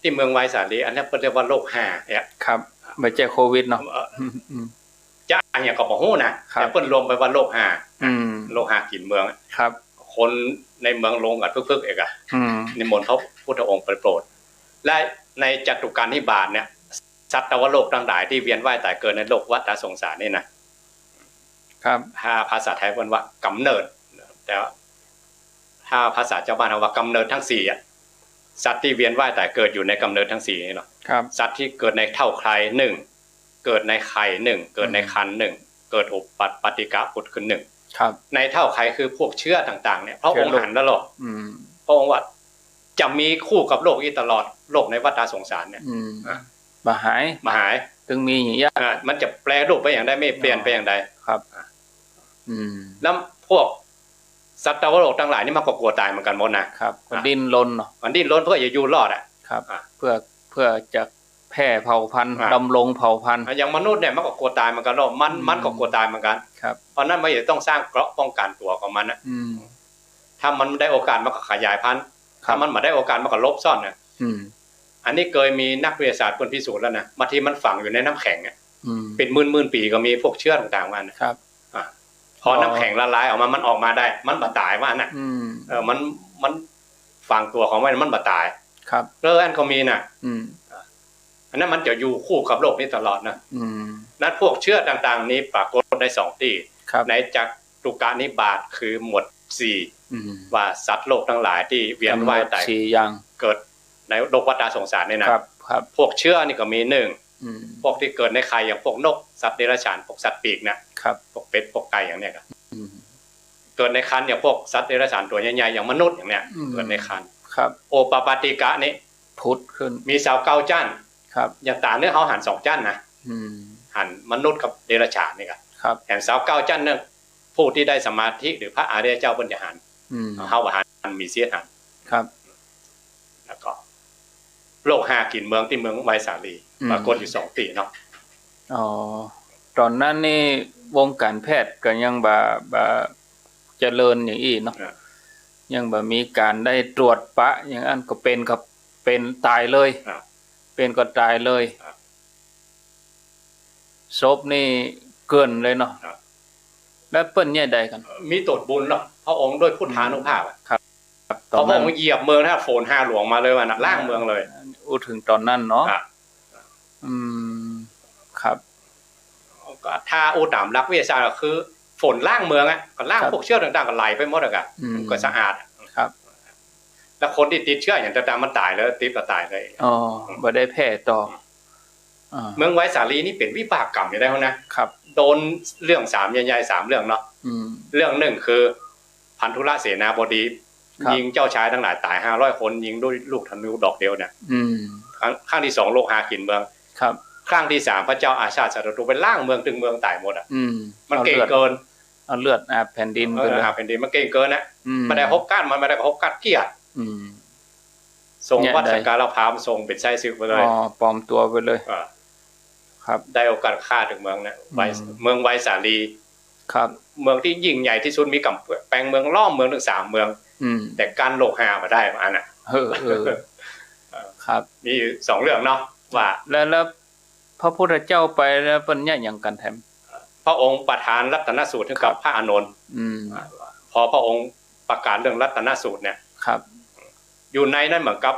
ตี้เมืองไวสาลี อันนี้เปิ้นเรียกว่าโรคห่าเนี่ย ครับ บ่ใจ้โควิดเนาะ เอ่อ อืม อืม จะอะหยังก็บ่ฮู้นะ ครับ แต่เปิ้นรวมไปว่าโรคห่า อืม โรคห่ากิ๋นเมืองอะ ครับ คนในเมืองลงกั๋นพึกๆ เอกอะ อืม นิมนต์พระพุทธองค์ไปโปรด และในจัตุกานิบาตเนี่ย สัตวโลกตังหลายตี้เวียนว่ายต๋ายเกิดในโลกวัฏสงสารนี่นะ ครับ ถ้าภาษาไทยเปิ้นว่ากำเนิด แต่ว่าถ้าภาษาจาวบ้านเฮาว่ากำเนิดตังสี่อะ สัตว์ตี้เวียนว่ายต๋ายเกิดอยู่ในกำเนิดตังสี่นี่เนาะ ครับ สัตว์ตี้เกิดในเต้าใครหนึ่ง เกิดในไข่หนึ่ง เกิดใน อืม ครรภ์หนึ่ง เกิดอุปัฏฐิกะผุดขึ้นหนึ่ง ครับ ในเต้าใครคือพวกเจื๊อต่างๆ เนี่ย พระองค์หันแล้วหรอก อืม พระองค์ว่าจะมีคู่กับโลกอี้ตลอด โลกในวัฏสงสารเนี่ย อืม อ่ะ บ่หาย บ่หาย ตึงมีอย่างเยียะ อ่ะ มันจะแปรรูปไปอย่างใด ไม่เปลี่ยนไปอย่างใด ครับ อ่ะ อืม แล้วพวกสัตวโลกตังหลายนี่มันก็กั๋วต๋ายเหมือนกั๋นหมดนะ ครับ ก็ อ่ะ ดิ้นรนเนาะ มันดิ้นรนเพื่อจะอยู่รอดอะ ครับ อ่ะ เพื่อ เพื่อจะแพร่เผ่าพันธุ์ อ่ะ ดำรงเผ่าพันธุ์ อ่ะ อย่างมนุษย์เนี่ยมันก็กั๋วต๋ายเหมือนกั๋นเนาะ มัน อืม มันก็กั๋วต๋ายเหมือนกั๋น ครับ เพราะนั้นมันจะต้องสร้างเกราะป้องกันตั๋วของมันนะ อืม ถ้ามันได้โอกาสมันก็ขยายพันธุ์ ครับ ถ้ามันบ่ได้โอกาสมันก็หลบซ่อนน่ะ อืม อันนี้เกยมีนักวิทยาศาสตร์เปิ้นพิสูจน์แล้วนะ บางทีมันฝังอยู่ในน้ำแข็งอะ อืม เป๋นหมื่นๆ ปี๋ก็มีพวกเจื๊อต่างๆ ว่านะ ครับ อ่ะ พอ อ๋อ น้ำแข็งละลายออกมา มันออกมาได้ มันบ่ต๋ายว่าอันน่ะ อืม เออ มัน มันฝังตั๋วของมัน มันบ่ต๋าย ครับ เออ อันก็มีน่ะ อืม อันนั้นมันจะอยู่คู่กับโลกนี้ตลอดนะ อืม นั้นพวกเจื๊อต่างๆ นี้ปรากฏในสองตี้ ครับ ในจัตุกานิบาตคือหมวดสี่ อืม ว่าสัตว์โลกตังหลายตี้เวียนว่ายต๋าย สี่อย่าง เกิดในโลกวัฏสงสารนี่นะ ครับ ครับ พวกเจื๊อนี่ก็มีหนึ่ง อืม พวกตี้เกิดในไข่อย่างพวกนก สัตว์เดรัจฉาน พวกสัตว์ปีกนะ ครับ พวกเป็ด พวกไก่อย่างเนี้ยครับ อืม เกิดในครรภ์อย่างพวกสัตว์เดรัจฉานตั๋วใหญ่ๆ อย่างมนุษย์อย่างเนี้ย อืม เกิดในครรภ์ ครับ โอปปาติกะนี่ ผุดขึ้น มีซาวเก้าจั๊น ครับ อย่างต๋าเนื้อเฮาหันสองจั๊นนะ อืม หันมนุษย์กับเดรัจฉานนี่ก่ะ ครับ หันซาวเก้าจั๊นเนี่ย ผู้ตี้ได้สมาธิหรือพระอริยเจ้าเปิ้นจะหัน อืม เฮาบ่หัน มีสิทธิ์หัน ครับ แล้วก็โรคฮากิ๋นเมืองตี้เมืองไวสาลี อืม ปรากฏอยู่สองตี้เนาะ อ๋อ ต๋อนนั้นนี่วงก๋านแพทย์ก็ยังบ่ บ่เจริญอย่างอี้เนาะ อ่ะ ยังบ่มีก๋านได้ตรวจปะ อย่างอั้นก็เป๋นก็เป๋นต๋ายเลย อ่ะ เป๋นก็ต๋ายเลย อ่ะ ศพนี่เกลื่อนเลยเนาะ ครับ แล้วเปิ้นเยียะใดกั๋น เอ่อ มีต๋นบุญเนาะ พระองค์ด้วยพุทธานุภาพอะ ครับ ครับ ต๋อนนั้น พระองค์เหยียบเมืองนะ ฝนฮาหลวงมาเลยว่านะ ล้างเมืองเลย อู้เถิงต๋อนนั้นเนาะ ครับ อืม ครับ ก็ถ้าอู้ต๋ามหลักวิทยาศาสตร์ก็คือฝนล้างเมืองอะ ก็ล้าง ครับ พวกเชื้อต่างๆ ก็ไหลไปหมดอะกะ อืม มันก็สะอาดอะ ครับ แล้วคนตี้ติดเชื้ออย่างต่างๆ มันต๋ายเลย ติดก็ต๋ายเลย อ๋อ อืม บ่ได้แพร่ต่อ อืม อ่า เมืองไวสาลีนี่เป๋นวิบากกรรมอยู่แล้วนะ ครับ โดนเรื่องสามใหญ่ๆ สามเรื่องเนาะ อืม เรื่องนึ่งคือ พันธุรเสนาบดี ครับ ยิงเจ้าชายตังหลายต๋ายห้าร้อยคน ยิงด้วยลูกธนูดอกเดียวเนี่ย อืม ครั้ง ครั้งตี้สองโรคฮากิ๋นเมือง ครับ ครั้งตี้สามพระเจ้าอาชาติศัตรูไปล้างเมืองตึงเมืองต๋ายหมดอะ อืม มันเก่งเกิน เอาเลือด เอาเลือดอาบแผ่นดินไปเลย เออ อาบแผ่นดิน มันเก่งเกินนะ อืม บ่ได้หกก้าน มันบ่ได้หกก้านเกี้ย อืม ทรงวัดสักการะพราหมณ์ ทรงเป๋นไส้ศึกไปเลย อ๋อ ปลอมตั๋วไปเลย อ่า ครับ ได้โอกาสฆ่าตึงเมืองนะ ไว อืม เมืองไวสาลี ครับ เมืองตี้ยิ่งใหญ่ตี้สุด มีก๋ำแปงเมืองล้อมเมืองตึงสามเมือง อืม แต่กั้นโรคฮาบ่ได้ว่าอั้นน่ะ เออ เออ ครับ มีอยู่สองเรื่องเนาะ ว่า แล้ว แล้วพระพุทธเจ้าไปแล้วเปิ้นเยียะหยังกั๋นแถม พระองค์ประทานรัตนสูตรหื้อกับ ครับ พระอานนท์ อืม อ่า พอพระองค์ประกาศเรื่องรัตนสูตรเนี่ย ครับ อยู่ในนั้นเหมือนกับ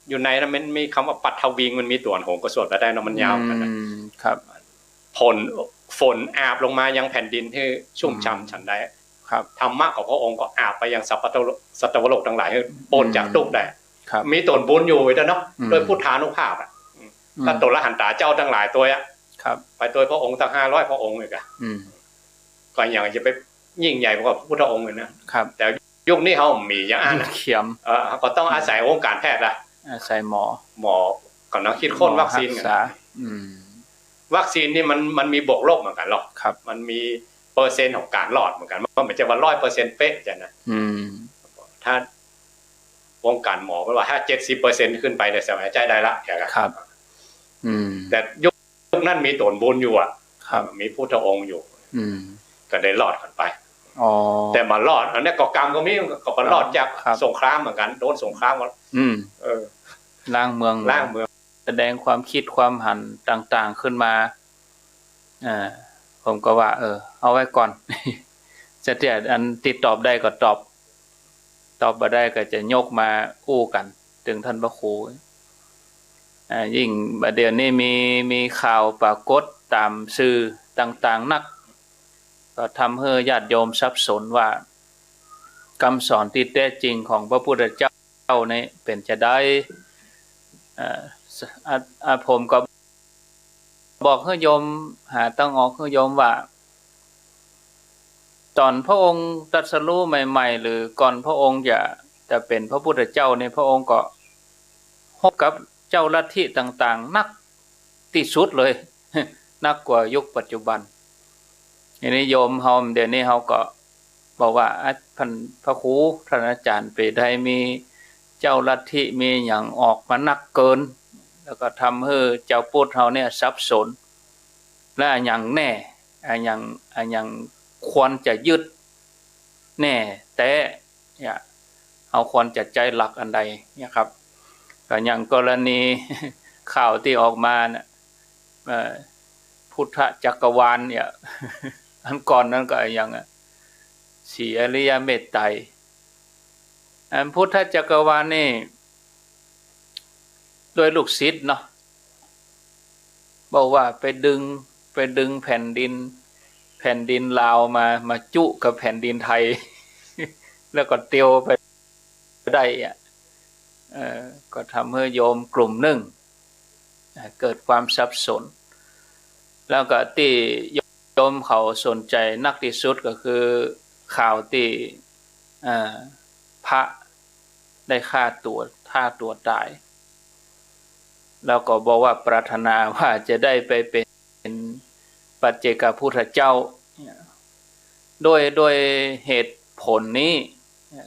อยู่ในนั้นมันมีกำว่าปัทวิง มันมีตั๋วโหงก็สวดบ่ได้เนาะ มันยาวขนาดนั้น อืม ครับ ฝน ฝนอาบลงมายังแผ่นดินหื้อชุ่มฉ่ำ อืม ฉันใด ครับ ธรรมะของพระองค์ก็อาบไปยังสัพพะโลก สัตวโลกตังหลายหื้อป๊นจากตุ๊กข์ได้ ครับ มีต๋นบุญอยู่เนาะ อืม โดยพุทธานุภาพอะ อืม ก็ตั๋วอรหันตาเจ้าตังหลายตวยอะ ครับ ไปตวยพระองค์ตังห้าร้อยพระองค์เลยกะ อืม ก็ยังจะไปยิ่งใหญ่กว่าพระพุทธองค์เลยนะ ครับ แต่ยุคนี้เฮามีอย่างอั้นน่ะ เขียม เออ ก็ต้องอาศัยวงการแพทย์ละ อาศัยหมอ หมอก็ต้องคิดค้นวัคซีน หมอฮักษา อืม วัคซีนนี่มัน มันมีบวกลบเหมือนกั๋นหรอก ครับ มันมีเปอร์เซ็นต์ของก๋านรอดเหมือนกั๋น มันบ่ใจ้ว่าร้อยเปอร์เซ็นต์เป๊ะจ้ะนะ อืม ถ้าวงการหมอเปิ้นว่าถ้าเจ็ดสิบเปอร์เซ็นต์ขึ้นไปเนี่ยสบายใจ๋ได้ละ ครับ อืม แต่ยุค ยุคนั้นมีต๋นบุญอยู่อะ ครับ มีพุทธองค์อยู่ อืม ก็ได้รอดกั๋นไป อ๋อ แต่บ่รอด อันเนี้ยก็กรรมก็มี ก็บ่รอด ครับ จาก ครับ สงครามเหมือนกั๋น โดนสงครามกั๋น อืม เออ ล้างเมือง ล้างเมือง แสดงความคิดความหันต่างๆ ขึ้นมา อ่า ผมก็ว่า เออ เอาไว้ก่อน จะเตี้ยอันตี้ตอบได้ก็ตอบ ตอบบ่ได้ก็จะยกมาอู้กั๋น ตึงต้านพระครู อ่า ยิ่งบ่าเดี่ยวนี้มี มีข่าวปรากฏต๋ามสื่อต่างๆ นัก ก็ทำหื้อญาติโยมสับสนว่ากำสอนตี้แต๊จริงของพระพุทธเจ้านี่เป๋นจาใด เอ่อ อ่ะ อ่ะ ผมก็ บอกหื้อโยม หาตางออกหื้อโยมว่า ต๋อนพระองค์ตรัสรู้ใหม่ๆ หรือก่อนพระองค์จะ จะเป๋นพระพุทธเจ้านี่ พระองค์ก็ฮบกับเจ้าลัทธิต่างๆ นักตี้สุดเลย นักกว่ายุคปัจจุบัน ทีนี้โยมเฮาเดี๋ยวนี้เฮาก็ บอกว่า อ่ะ ท่านพระครู ท่านอาจ๋ารย์ไปได้มีเจ้าลัทธิมีหยังออกมานักเกิน แล้วก็ทำหื้อจาวพุทธเฮาเนี่ยสับสน และอะหยังแน่ อะหยัง อะหยังควรจะยึดแน่แต๊เนี่ย เฮาควรจะใจ๊หลักอันใดเนี่ยครับ ก็อย่างกรณีข่าวตี้ออกมาน่ะ เอ่อ พุทธจักรวาลเนี่ย อันก่อนนั้นก็อะหยังอะ ศรีอริยเมตไตรย อันพุทธจักรวาลนี่ ด้วยลูกศิษย์เนาะ บอกว่าไปดึง ไปดึงแผ่นดิน แผ่นดินลาวมา มาจุกับแผ่นดินไทย แล้วก็เตียวไปได้อะ เอ่อ ก็ทำหื้อโยมกลุ่มนึ่ง อ่า เกิดความสับสน แล้วก็ตี้โยมเขาสนใจ๋นักตี้สุดก็คือ ข่าวตี้ เอ่อ พระได้ฆ่าตั๋ว ฆ่าตั๋วต๋าย แล้วก็บอกว่าปรารถนาว่าจะได้ไปเป๋นปัจเจกพุทธเจ้า โดย โดยเหตุผลนี้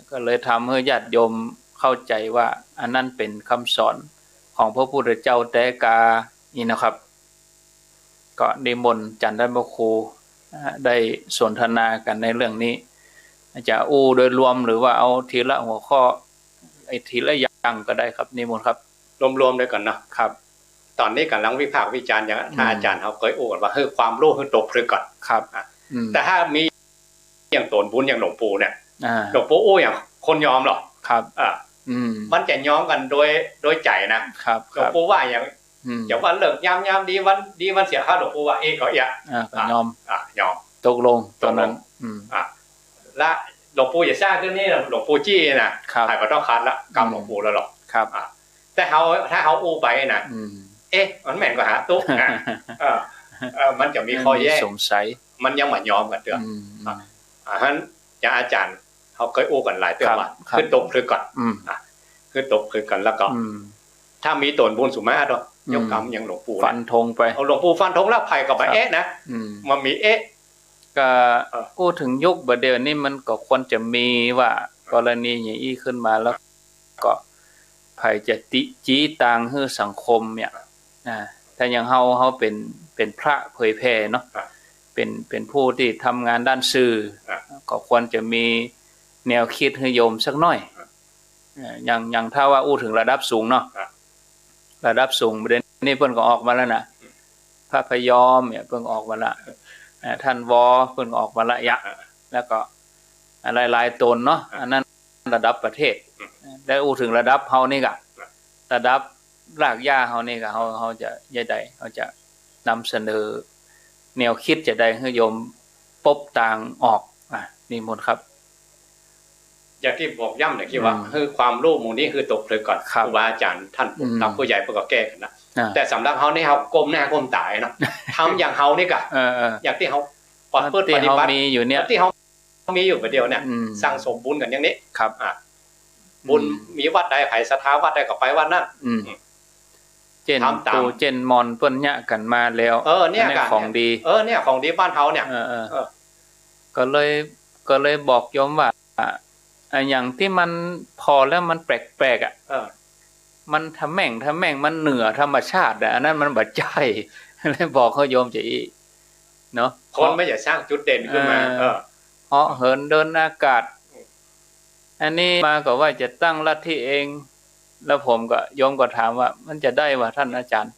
ก็เลยทำหื้อญาติโยมเข้าใจ๋ว่าอันนั้นเป๋นกำสอนของพระพุทธเจ้าแต๊กา นี่นะครับ ก็นิมนต์จันทพระครู อ่า ได้สนทนากั๋นในเรื่องนี้ จะอู้โดยรวมหรือว่าเอาทีละหัวข้อ ไอ้ทีละอย่างก็ได้ครับ นิมนต์ครับ รวมๆ ด้วยก่อนเนาะ ครับ ต๋อนนี้ก่ำลังวิพากษ์วิจารณ์อย่าง ถ้า อืม อาจ๋ารย์เขาเกยอู้กั๋นว่า หื้อความฮู้หื้อตกผลึกก่อน ครับ อ่ะ อืม แต่ถ้ามีอย่างโตนบุญอย่างหลวงปู่เนี่ย อ่า หลวงปู่อู้อย่างคนยอมหรอก ครับ อ่า อืม มันจะยอมกั๋นโดย โดยใจ๋นะ ครับ หลวงปู่ว่าอย่าง อืม จะว่าเลิกยาม ยามดีวันดีวันเสีย ถ้าหลวงปู่ว่า เอ๊ะ ก็เอ๊ะ อ่า ก็ยอม อ่ะ ยอม ตกลงต๋อนนั้น ตกลง อืม อ่ะ และหลวงปู่จะสร้างขึ้นนี่นะ หลวงปู่จี้นะ ครับ ใผบ่ต้องขัดละ กำหลวงปู่แล้วหรอก ครับ อ่ะ แต่เฮา ถ้าเฮาอู้ไปนะ อืม เอ๊ะ มันแม่นก่อหาตุ๊กนะ เออ เออ มันจะมีข้อแย้ง มันมีสงสัย มันยังบ่ยอมกั๋นเตื้อ อืม อ่ะ อ่ะ หั้น อย่างอาจ๋ารย์เขาเกยอู้กั๋นหลายเตื้อ ครับ ว่า ครับ หื้อตกผลึกก่อน อืม อ่ะ หื้อตกผลึกก่อน แล้วก็ อืม ถ้ามีโตนบุญสุมาเถอะ อืม ยกกำอย่างหลวงปู่เนี่ย ฟันธงไป เอาหลวงปู่ฟันธงแล้ว ใผก็บ่ ครับ เอ๊ะนะ อืม มันมีเอ๊ะ ก็ เออ อู้เถิงยุคบ่าเดี่ยวนี้มันก็ควรจะมีว่า กรณีอย่างอี้ขึ้นมาแล้ว ก็ใผจะติ จี๊ตางหื้อสังคมเนี่ย อ่า ถ้าอย่างเฮา เฮาเป๋น เป๋นพระเผยแผ่เนาะ ครับ เป๋น เป๋นผู้ตี้ทำงานด้านสื่อ ครับ ก็ควรจะมีแนวคิดหื้อโยมสักหน้อย ครับ เอ่อ อย่าง อย่างถ้าว่าอู้เถิงระดับสูงเนาะ ครับ ระดับสูง บ่าเดี่ยวนี้เปิ้นก็ออกมาแล้วนะ อืม พระพยอมเนี่ยเปิ้นก็ออกมาละ เอ่อ ท่านวอ เปิ้นก็ออกมาละยะ ครับ แล้วก็ อ่า หลายๆ ต๋นเนาะ ครับ อันนั้น ระดับประเทศ อืม แล้วอู้เถิงระดับเฮานี่กะ ครับ ระดับรากหญ้าเฮานี่กะ เฮา เฮาจะจะใด เฮาจะนำเสนอแนวคิดจะใดหื้อโยมปบตางออก อ่ะ นิมนต์ครับ อย่างตี้บอกย้ำเนี่ย คือว่า อืม หื้อความฮู้หมู่นี้หื้อตกผลึกก่อน ครับ ครูบาอาจ๋ารย์ต้าน อืม หลักผู้ใหญ่เปิ้นก็แก้กั๋นนะ อ่า แต่สำหรับเฮานี่ เฮาก้มหน้าก้มต๋าเนาะ ทำอย่างเฮานี่กะ เออ เออ อย่างตี้เฮาประพฤติ ตี้เฮา ปฏิบัติ มีอยู่เนี่ย ตี้เฮา มีอยู่บ่าเดี่ยวเนี่ย อืม สั่งสมบุญกั๋นอย่างนี้ ครับ อ่ะ บุญ อืม มีวัดใด ใผศรัทธาวัดใดก็ไปวัดนั้น อืม อืม เจ้น ทำต๋าม ปู่เจ้นมอนเปิ้นเยียะกั๋นมาแล้ว เออ เนี่ย อันนี้ กะ ของดี เออ เนี่ย ของดีบ้านเฮาเนี่ย เออ เออ เออ ก็เลย ก็เลยบอกโยมว่า อ่ะ อย่างตี้มันผ่อแล้วมันแปลกๆ อ่ะ เออ มันทะแม่ง ทะแม่ง มันเหนือธรรมชาติอ่ะ อันนั้นมันบ่ใจ้ เลยบอกหื้อโยมจะอี้ เนาะ คนไม่อยากสร้างจุดเด่นขึ้นมา เออ เออ เหาะเหินเดินอากาศ อืม อันนี้มาก็ว่าจะตั้งลัทธิเอง แล้วผมก็ โยมก็ถามว่า มันจะได้บ่าท่านอาจ๋ารย์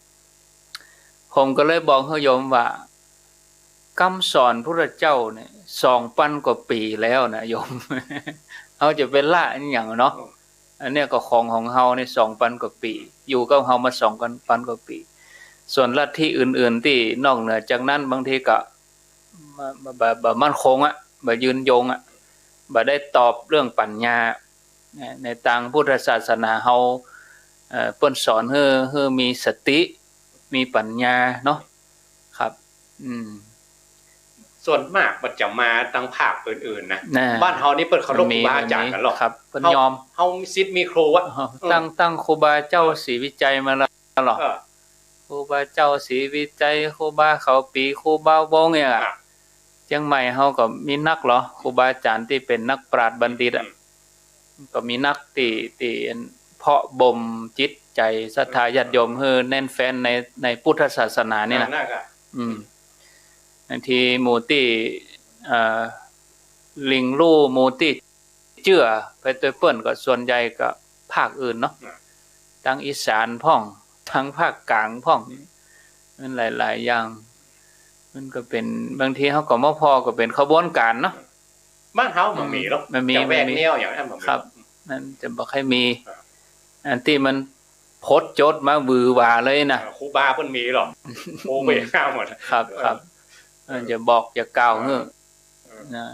ผมก็เลยบอกหื้อโยมว่า กำสอนพุทธเจ้าเนี่ย สองปันกว่าปี๋แล้วนะโยม เฮาจะไปละอะหยังเนาะ อืม อันเนี้ยก็ของของเฮานี่สองปันกว่าปี๋ อยู่กับเฮามาสองปันกว่าปี๋ ส่วนลัทธิอื่นๆ ตี้นอกเหนือจากนั้น บางทีก็ บ่ บ่ บ่ บ่มั่นคงอะ บ่ยืนยงอะ บ่ได้ตอบเรื่องปัญญา ใน ในตางพุทธศาสนาเฮา เอ่อ เปิ้นสอนหื้อ หื้อมีสติ มีปัญญาเนาะ ครับ อืม ส่วนมากมันจะมาตางภาคอื่นๆ นะ น่ะ บ้านเฮานี่เปิ้นเคารพ มันมี ครูบาอาจ๋ารย์กั๋นหรอก มันมี ครับ เปิ้น เฮา ยอม เฮามีศิษย์มีครูอะ เออ เออ ตั้ง ตั้งครูบาเจ้าศรีวิชัยมาแล้วหรอ เออ ครูบาเจ้าศรีวิชัย ครูบาเขาปี ครูบาวงศ์เนี่ยอะ อ่ะ เจียงใหม่เฮาก็มีนักหรอ ครูบาอาจ๋ารย์ตี้เป๋นนักปราชญ์บัณฑิตอะ อืม ก็มีนักตี้ ตี้เพาะบ่มจิตใจ๋ศรัทธาญาติโยมหื้อแน่นแฟ้นใน ในพุทธศาสนานี่นะ อ่า นักอะ อืม บางทีหมู่ตี้ เอ่อ หลิงลู่ หมู่ตี้เจื้อไปตวยเปิ้นก็ส่วนใหญ่ก็ภาคอื่นเนาะ อ่า ตางอีสานพ่อง ตางภาคกลางพ่อง มันหลายๆ อย่าง มันก็เป๋น บางทีเฮาก็มาผ่อก็เป๋นขบวนก๋านเนาะ บ้านเฮาบ่มีหรอก บ่มี จะแวก บ่มี แนวอย่างนั้นบ่มี ครับ มันจะบ่ค่อยมี ครับ อันตี้มันผุดโจทย์มาหวือหวาเลยนะ อ่า ครูบาเปิ้นมีหรอก ครูเปิ้นห้ามหมด ครับ เออ ครับ มันจะบอกจะกล่าว เออ หื้อ เออ นะ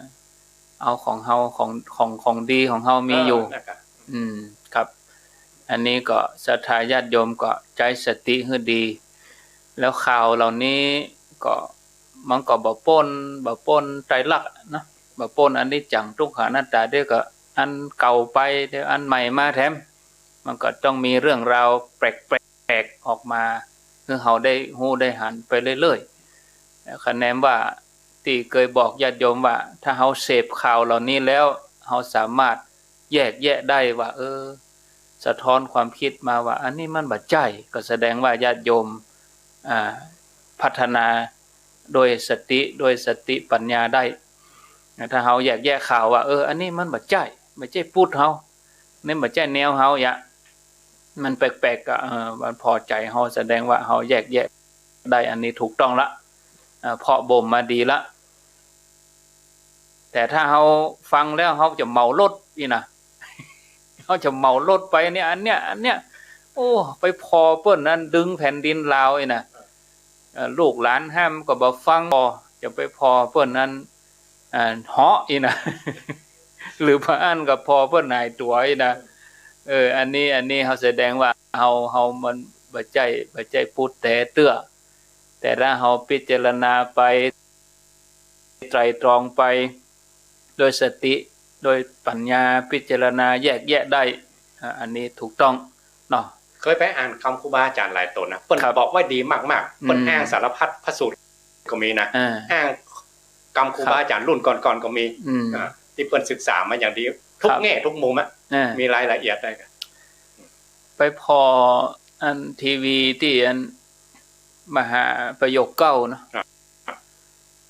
เอาของเฮา ของ ของ ของดีของเฮามีอยู่ เออ นั่นกะ อืม ครับ อันนี้ก็ศรัทธาญาติโยมก็ใจ๊สติหื้อดี แล้วข่าวเหล่านี้ก็ มันก็บ่ป๊น บ่ป๊นไตรลักษณ์เนาะ บ่ป๊นอนิจจังทุกขังอนัตตา เดี๋ยวก็อันเก่าไป เดี๋ยวอันใหม่มาแถม มันก็ต้องมีเรื่องราวแปลกๆออกมา หื้อเฮาได้ฮู้ได้หันไปเรื่อยๆ คะแนนว่าตี้เกยบอกญาติโยมว่า ถ้าเฮาเสพข่าวเหล่านี้แล้ว เฮาสามารถแยกแยะได้ว่า เออ สะท้อนความคิดมาว่า อันนี้มันบ่ใจ้ ก็แสดงว่าญาติโยม อ่า พัฒนาโดยสติ โดยสติปัญญาได้ ถ้าเฮาแยกแยะข่าวว่า เออ อันนี้มันบ่ใจ้ บ่ใจ้ปุ๊ดเฮา นี่บ่ใจ้แนวเฮา ยะ มันแปลกๆ ก็ เออ มันผ่อใจ๋เฮา แสดงว่าเฮาแยกแยะได้ อันนี้ถูกต้องละ เอ่อ เพาะบ่มมาดีละ แต่ถ้าเฮาฟังแล้วเฮาจะเหมารถอี้นะ เฮาจะเหมารถไปเนี่ย อันเนี้ย อันเนี้ย โอ้ ไปผ่อเปิ้นนั้นดึงแผ่นดินลาวอี้นะ เอ่อ ลูกหลานห้ามก็บ่ฟัง จะไปผ่อเปิ้นนั้น อ่า เหาะอี้นะ หรือบ่อั้นก็ผ่อเปิ้นหายตั๋วอี้นะ เออ อันนี้ อันนี้เฮาแสดงว่าเฮา เฮามันบ่ใจ้ บ่ใจ้ปุ๊ดแต๊เตื้อ แต่ถ้าเฮาพิจารณาไป ไตร่ตรองไป โดยสติ โดยปัญญา พิจารณาแยกแยะได้ อ่า อันนี้ถูกต้องเนาะ เคยไปอ่านกำครูบาอาจ๋ารย์หลายต๋นนะ เปิ้น ครับ บอกไว้ดีมากๆ เปิ้น อืม อ้างสารพัดพระสูตรก็มีนะ อ่า อ้างกำครูบาอาจ๋ารย์รุ่นก่อนๆก็มี อืม อ่า ตี้เปิ้นศึกษามาอย่างดี ทุก ครับ แง่ทุกมุมอะ อ่า มีรายละเอียดได้ ไปผ่ออันทีวีตี้อันมหาประโยคเก้าเนาะ ครับ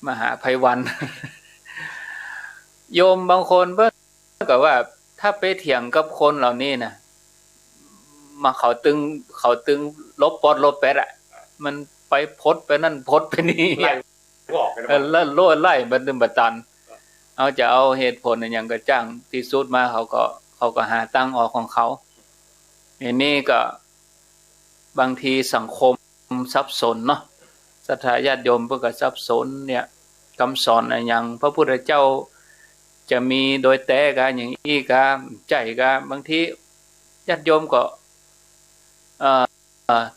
มหาไพวัน โยมบางคนเปิ้นก็ว่า ถ้าไปเถียงกับคนเหล่านี้นะ มาเขาตึง เขาตึงลบปอดลบแปดอะ มันไปพดไปนั่นพดไปนี่ ไล่ออกไป เออ ไล่ ไล่บ่ตึงบ่ตัน เอาจะเอาเหตุผลอะหยังก็จ้าง ตี้สุดมาเขาก็ เขาก็หาตางออกของเขา อันนี้ก็บางทีสังคมสับสนเนาะ ศรัทธาญาติโยมเปิ้นก็สับสนเนี่ย กำสอนอะหยัง พระพุทธเจ้าจะมีโดยแต๊กา อย่างอี้กา ใจ้กา บางทีญาติโยมก็ เอ่อ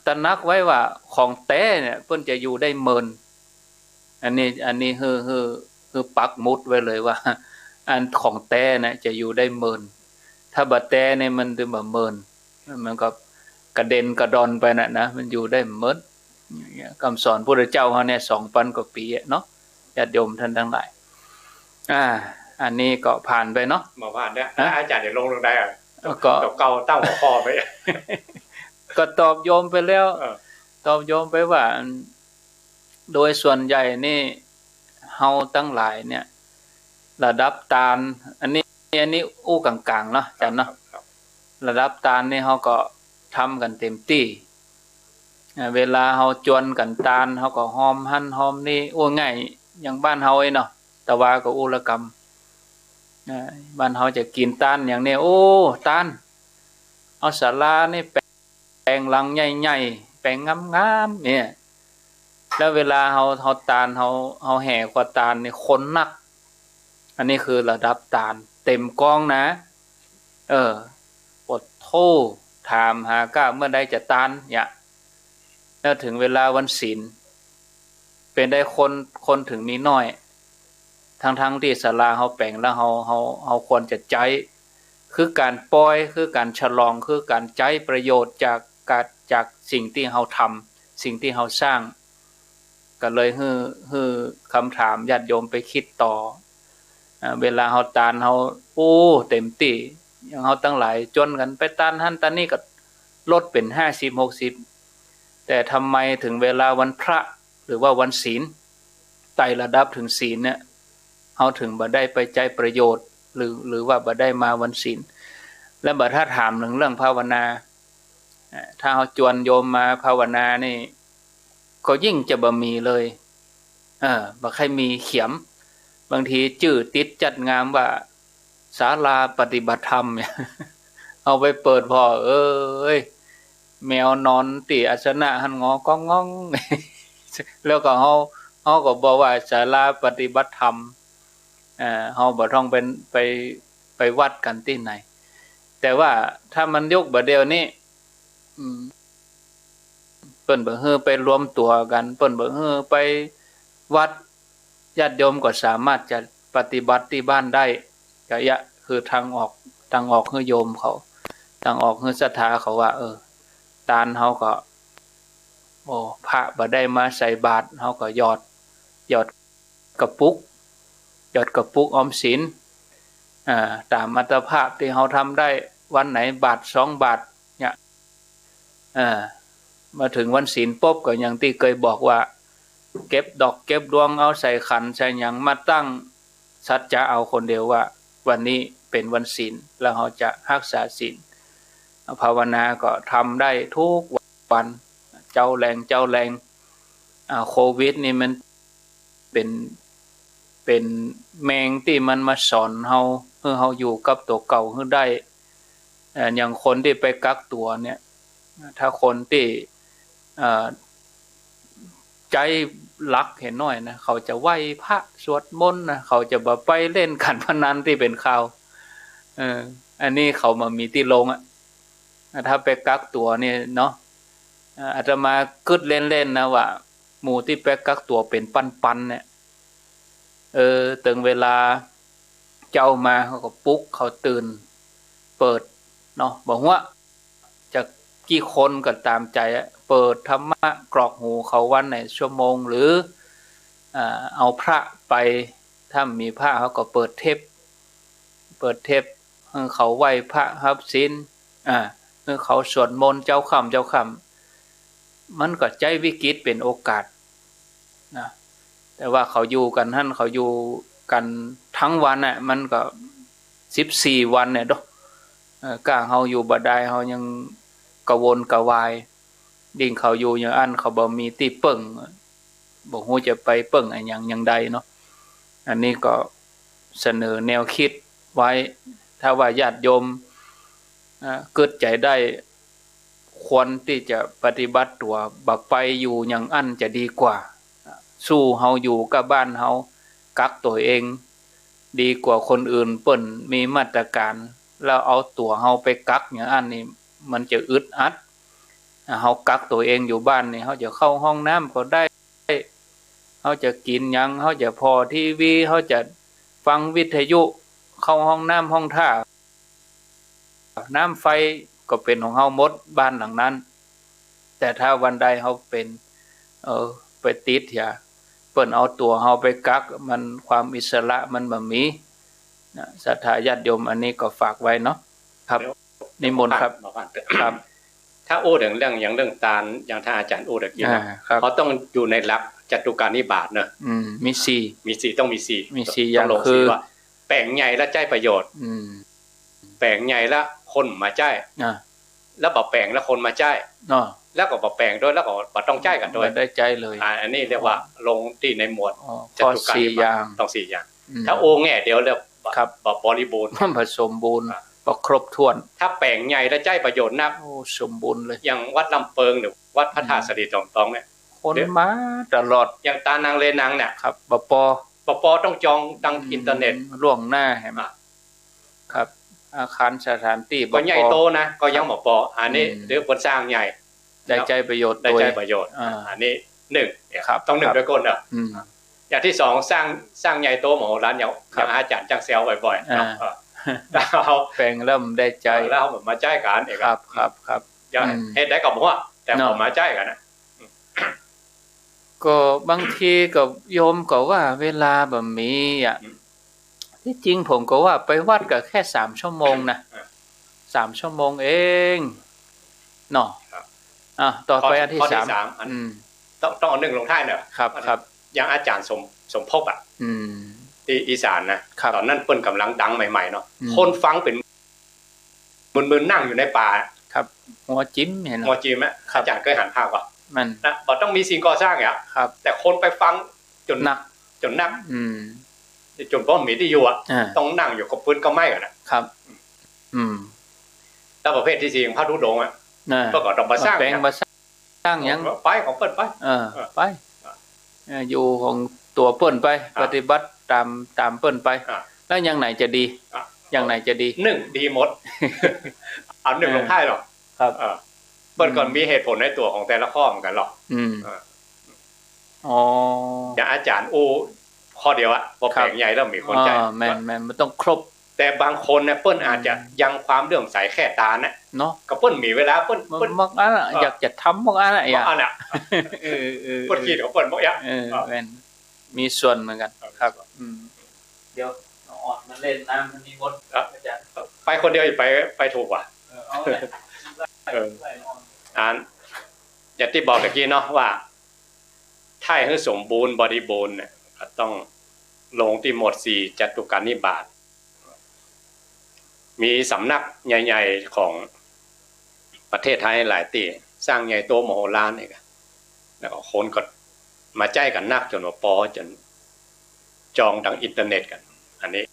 ตระหนักไว้ว่าของแต๊เนี่ยเปิ้นจะอยู่ได้เมิน อันนี้ อันนี้หื้อ หื้อ หื้อปักหมุดไว้เลยว่า อันของแต๊นะจะอยู่ได้เมิน ถ้าบ่แต๊เนี่ยมันจะบ่เมิน มันก็กระเด็นกระดอนไปน่ะนะ มันอยู่ได้เมิน อย่างเงี้ย กำสอนพุทธเจ้าเฮาเนี่ย สองปันกว่าปี๋อะเนาะ ญาติโยมท่านตังหลาย อ่า อันนี้ก็ผ่านไปเนาะ บ่ผ่านเนี่ย ฮะ อาจ๋ารย์จะลงตรงใดอะ ก็ ก็เก่าตั้งหัวข้อไป ก็ตอบโยมไปแล้ว เออ ตอบโยมไปว่า โดยส่วนใหญ่นี่ เฮาตังหลายเนี่ย ระดับตาน อันนี้ อันนี้อู้ก๋างๆเนาะ อาจ๋ารย์เนาะ ครับ ครับ ระดับตานนี่เฮาก็ทำกั๋นเต็มตี้ อ่า เวลาเฮาจวนกั๋นตาน เฮาก็ฮอมหั้นฮอมนี่ อู้ง่าย อย่างบ้านเฮาเองเนาะ ตะวาก็อู้ละกำ อ่า บ้านเฮาจะกิ๋นตานอย่างนี้ โอ้ ตาน เอาศาลานี่แป๋ง แป๋งหลังใหญ่ๆ แป๋งงามๆ เนี่ย แล้วเวลาเฮา เฮาตาน เฮา เฮาแห่ครัวตานนี่คนนัก อันนี้คือระดับตาน เต็มกองนะ เออ ปะโธ่ ถามหาก้าเมื่อใดจะตาน เนี่ย แล้วเถิงเวลาวันศีล เป๋นใดคน คนเถิงมีน้อย ทั้งๆ ตี้ศาลาเฮาแป๋งแล้ว เฮา เฮา เฮาควรจะใจ๊ คือก๋านปอย คือก๋านฉลอง คือก๋านใจ๊ประโยชน์จากก๋าน จากสิ่งตี้เฮาทำ สิ่งตี้เฮาสร้าง ก็เลยหื้อ หื้อคำถามญาติโยมไปกึ๊ดต่อ อ่า เวลาเฮาตานเฮา โอ้ เต็มตี้ อย่างเฮาตังหลายจวนกั๋นไปตานหั้นตานนี่ก็ลดเป๋นห้าสิบ หกสิบ แต่ทำไมเถิงเวลาวันพระ หรือว่าวันศีล ไต่ระดับเถิงศีลเนี่ย เฮาเถิงบ่ได้ไปใจ๊ประโยชน์ หรือ หรือว่าบ่ได้มาวันศีล และบ่ถ้าถามเถิงเรื่องภาวนา อ่า ถ้าเฮาจวนโยมมาภาวนานี่ ก็ยิ่งจะบ่มีเลย เออ บ่ใค่มีเขียม บางทีจื้อติดจัดงามว่า ศาลาปฏิบัติธรรม เนี่ย เอาไปเปิดผ่อ เอ้ย แมวนอนตี้อาสนะหั้นงอก้องง่อง แล้วก็เฮา เฮาก็บอกว่าศาลาปฏิบัติธรรม เอ่อ เฮาบ่ต้องไป ไป ไปวัดกั๋นตี้ไหน แต่ว่าถ้ามันยุคบ่าเดี่ยวนี้ อืม เปิ้นบ่หื้อไปรวมตั๋วกั๋น เปิ้นบ่หื้อไปวัด ญาติโยมก็สามารถจะ ปฏิบัติตี้บ้านได้ ก็เยียะคือตางออก ตางออกหื้อโยมเขา ตางออกหื้อศรัทธาเขาว่า เออ ตานเฮาก็ โอ้ พระบ่ได้มาใส่บาตร เฮาก็หยอด หยอดกระปุก หยอดกระปุกออมสิน อ่า ต๋ามอัตภาพตี้เฮาทำได้ วันไหนบาทสองบาทเนี่ย อ่า มาเถิงวันศีลปุ๊บก็อย่างตี้เกยบอกว่า เก็บดอกเก็บดวง เอาใส่ขันใส่หยังมาตั้งสัจจะเอาคนเดียวว่า วันนี้เป๋นวันศีล แล้วเฮาจะฮักษาศีล ภาวนาก็ทำได้ทุกวัน เจ๊าแลง เจ๊าแลง อ่า โควิดนี่มันเป๋น เป๋นแมงตี้มันมาสอนเฮา หื้อเฮาอยู่กับตั๋วเก่าหื้อได้ เอ่อ อย่างคนตี้ไปกักตั๋วเนี่ย ถ้าคนตี้ เอ่อ ใจ๊หลักเหียน้อยนะ เขาจะไหว้พระสวดมนต์นะ เขาจะบ่ไปเล่นการพนันตี้เป๋นข่าว เออ อันนี้เขาบ่มีตี้ลงอะ ถ้าไปกักตั๋วเนี่ยเนาะ เอ่อ อาตมากึ๊ดเล่นๆ นะว่า หมู่ตี้ไปกักตั๋วเป๋นปันๆ เนี่ย เออ เถิงเวลาเจ๊ามาเขาก็ปลุกเขาตื่น เปิดเนาะ บ่ฮู้ว่าจะกี่คนก็ต๋ามใจ๋อะ เปิดธรรมะกรอกหูเขาวันไหนชั่วโมง หรือ อ่า เอาพระไป ถ้ามีพระเขาก็เปิดเทป เปิดเทป หื้อเขาไหว้พระฮับศีล อ่า หื้อเขาสวดมนต์เจ๊าค่ำเจ๊าค่ำ มันก็ใจ๊วิกฤตเป๋นโอกาสนะ แต่ว่าเขาอยู่กั๋นหั้น เขาอยู่กั๋นตึงวันน่ะ มันก็สิบสี่วันเนี่ยเนาะ เอ่อ ก้าเฮาอยู่บ่ได้ เฮายังกระวนกระวาย ยิ่งเขาอยู่อย่างอั้น เขาบ่มีตี้เปิ้ง บ่ฮู้จะไปเปิ้งอะหยังอย่างใดเนาะ อันนี้ก็เสนอแนวกึ๊ดไว้ ถ้าว่าญาติโยม อ่า กึ๊ดใจ๋ได้ ควรตี้จะปฏิบัติตั๋ว บ่ไปอยู่อย่างอั้นจะดีกว่า สู้เฮาอยู่กับบ้านเฮา กักตั๋วเอง ดีกว่าคนอื่นเปิ้นมีมาตรการ แล้วเอาตั๋วเฮาไปกักอย่างอั้นนี่ มันจะอึดอัด อ่า เฮากักตั๋วเองอยู่บ้านนี่ เฮาจะเข้าห้องน้ำก็ได้ เฮาจะกิ๋นหยัง เฮาจะผ่อทีวี เฮาจะฟังวิทยุ เข้าห้องน้ำห้องท่า น้ำไฟก็เป๋นของเฮาหมด บ้านหลังนั้น แต่ถ้าวันใดเฮาเป๋น เออ ไปติดเหีย เปิ้นเอาตั๋วเฮาไปกัก มันความอิสระมันบ่มีนะ ศรัทธาญาติโยม อันนี้ก็ฝากไว้เนาะ ครับ เดี๋ยว นิมนต์ครับ หมอพันธุ์ ครับ ถ้าอู้เถิงเรื่อง อย่างเรื่องตาน อย่างท่านอาจ๋ารย์อู้ตะกี้นะ อ่า ครับ เขาต้องอยู่ในหลักจตุกานิบาตเนอะ อืม มีสี่ มีสี่ ต้องมีสี่ มีสี่อย่าง ต้องลงสี่ คือ ว่า แป๋งใหญ่แล้วใจ๊ประโยชน์ อืม แป๋งใหญ่แล้วคนบ่ใจ๊ อ่า แล้วบ่แป๋งแล้วคนบ่ใจ๊ อ่า แล้วก็บ่แป๋งตวย แล้วก็บ่ต้องใจ๊กั๋นตวย บ่ได้ใจ๊เลย อ่า อันนี้เรียกว่าลงตี้ในหมวด อ๋อ จตุกานิบาต ข้อสี่อย่าง ต้องสี่อย่าง อืม ถ้าอู้แง่เดียวแล้วบ่ ครับ บ่บริบูรณ์ มันบ่สมบูรณ์ อ่า บ่ครบถ้วน ถ้าแป๋งใหญ่แล้วใจ๊ประโยชน์นัก โอ้ สมบูรณ์เลย อย่างวัดลำเปิงหรือวัดพระธาตุ อืม สะหลีต๋องตองเนี่ย คนมาตลอด อย่างตานางเลนังเนี่ย ครับ บ่ปอ บ่ปอต้องจองตาง อืม อินเทอร์เน็ต ล่วงหน้าแหม อ่ะ ครับ อาคารสถานตี้ ก็ใหญ่โตนะ บ่ปอ ก็ยัง ครับ บ่ปอ อันนี้ อืม เรียกว่าสร้างใหญ่ ได้ใจ๊ประโยชน์ ได้ใจ๊ประโยชน์ อ่า อันนี้หนึ่ง ครับ ต้องหนึ่ง ครับ ตวยก้นเนอะ อืม อย่างตี้สอง สร้าง สร้างใหญ่โตมโหฬาร อย่าง ครับ อย่างอาจ๋ารย์จั้งแซวบ่อยๆ อ่า เนาะ เออ แล้วแป๋งแล้วบ่ได้ใจ๊ แล้วบ่มาใจ๊กั๋นเอง ครับ ครับ ครับ อย่าง อืม เหตุใดก็บ่ฮู้ แต่ เนาะ บ่มาใจ๊กั๋นนะ ก็บางทีก็โยมก็ว่าเวลาบ่มีอะ อืม ตี้จริงผมก็ว่าไปวัดก็แค่สามชั่วโมงนะ อ่ะ สามชั่วโมงเองเนาะ ครับ อ่ะ ต่อไป ข้อ อันตี้ ข้อตี้สาม สาม อัน อืม ต้อง ต้องเอาหนึ่งลงท้ายหน่อย ครับ อัน ครับ อย่างอาจ๋ารย์สม สมภพอะ อืม ตี้อีสานนะ ครับ ต๋อนนั้นเปิ้นก่ำลังดังใหม่ๆ เนาะ อืม คนฟังเป๋น หมื่นๆ นั่งอยู่ในป่า ครับ หัวจิ๋มหั้นเนาะ หัวจิ๋มอะ ครับ อาจ๋ารย์เกยหันภาพก่อ มัน นะ บ่ต้องมีสิ่งก่อสร้างอะ ครับ แต่คนไปฟังจ๋น นัก จ๋นนัก อืม จ๋นบ่มีตี้อยู่อะ อ่า ต้องนั่งอยู่กับปื๊นกับไม้กั๋นนะ ครับ อืม แล้วประเภทตี้สี่ พระธุดงค์อะ อ่า ก็ ก็ต้องมาสร้าง แป๋ง เนี่ย มาสร้าง สร้างหยัง ไปของเปิ้นไป เออ เออ ไป อ่ะ เออ อยู่ของตั๋วเปิ้นไป อ่ะ ปฏิบัติต๋าม ต๋ามเปิ้นไป อ่ะ แล้วอย่างไหนจะดี อ่ะ อย่างไหนจะดี หนึ่ง ดีหมด เอาหนึ่ง เออ ลงท้ายเนาะ ครับ เออ เปิ้นก็ อืม มีเหตุผลในตั๋วของแต่ละข้อเหมือนกั๋นเนาะ อืม เออ อ๋อ อย่างอาจ๋ารย์อู้ ข้อเดียวอะ ปอแป๋งใหญ่แล้วมีคนใจ๋ อ๋อ แม่น แม่น มันต้องครบ แต่บางคนเนี่ยเปิ้นอาจจะ อืม ยังความเลื่อมใสแค่ต๋าน่ะ เนาะ ก็เปิ้นมีเวลา เปิ้น เปิ้น เปิ้นมักอั้นอะ เออ อยากจะทำมักอั้นอะ มักอั้นอะ อยาก เออ เออ เปิ้นกึ๊ดของเปิ้นมักอั้น เออ เออ แม่น มีส่วนเหมือนกั๋น เออ ครับ อืม เดี๋ยวเอาออกมาเล่นน้ำอันนี้หมด ครับ อาจ๋ารย์ ไปคนเดียวไป ไปถูกกว่า เออ เอาเลย เออ อัน อย่างตี้บอกตะกี้เนาะว่า ถ้าหื้อสมบูรณ์บริบูรณ์เนี่ย ก็ต้องลงตี้หมวดสี่ จตุกานิบาต มีสำนักใหญ่ๆ ของประเทศไทยหลายตี้ สร้างใหญ่โตมโหฬารนี่กะ แล้วก็คนก็มาใจ๊กั๋นนักจ๋นว่าปอจ๋นจองตางอินเทอร์เน็ตกั๋น อันนี้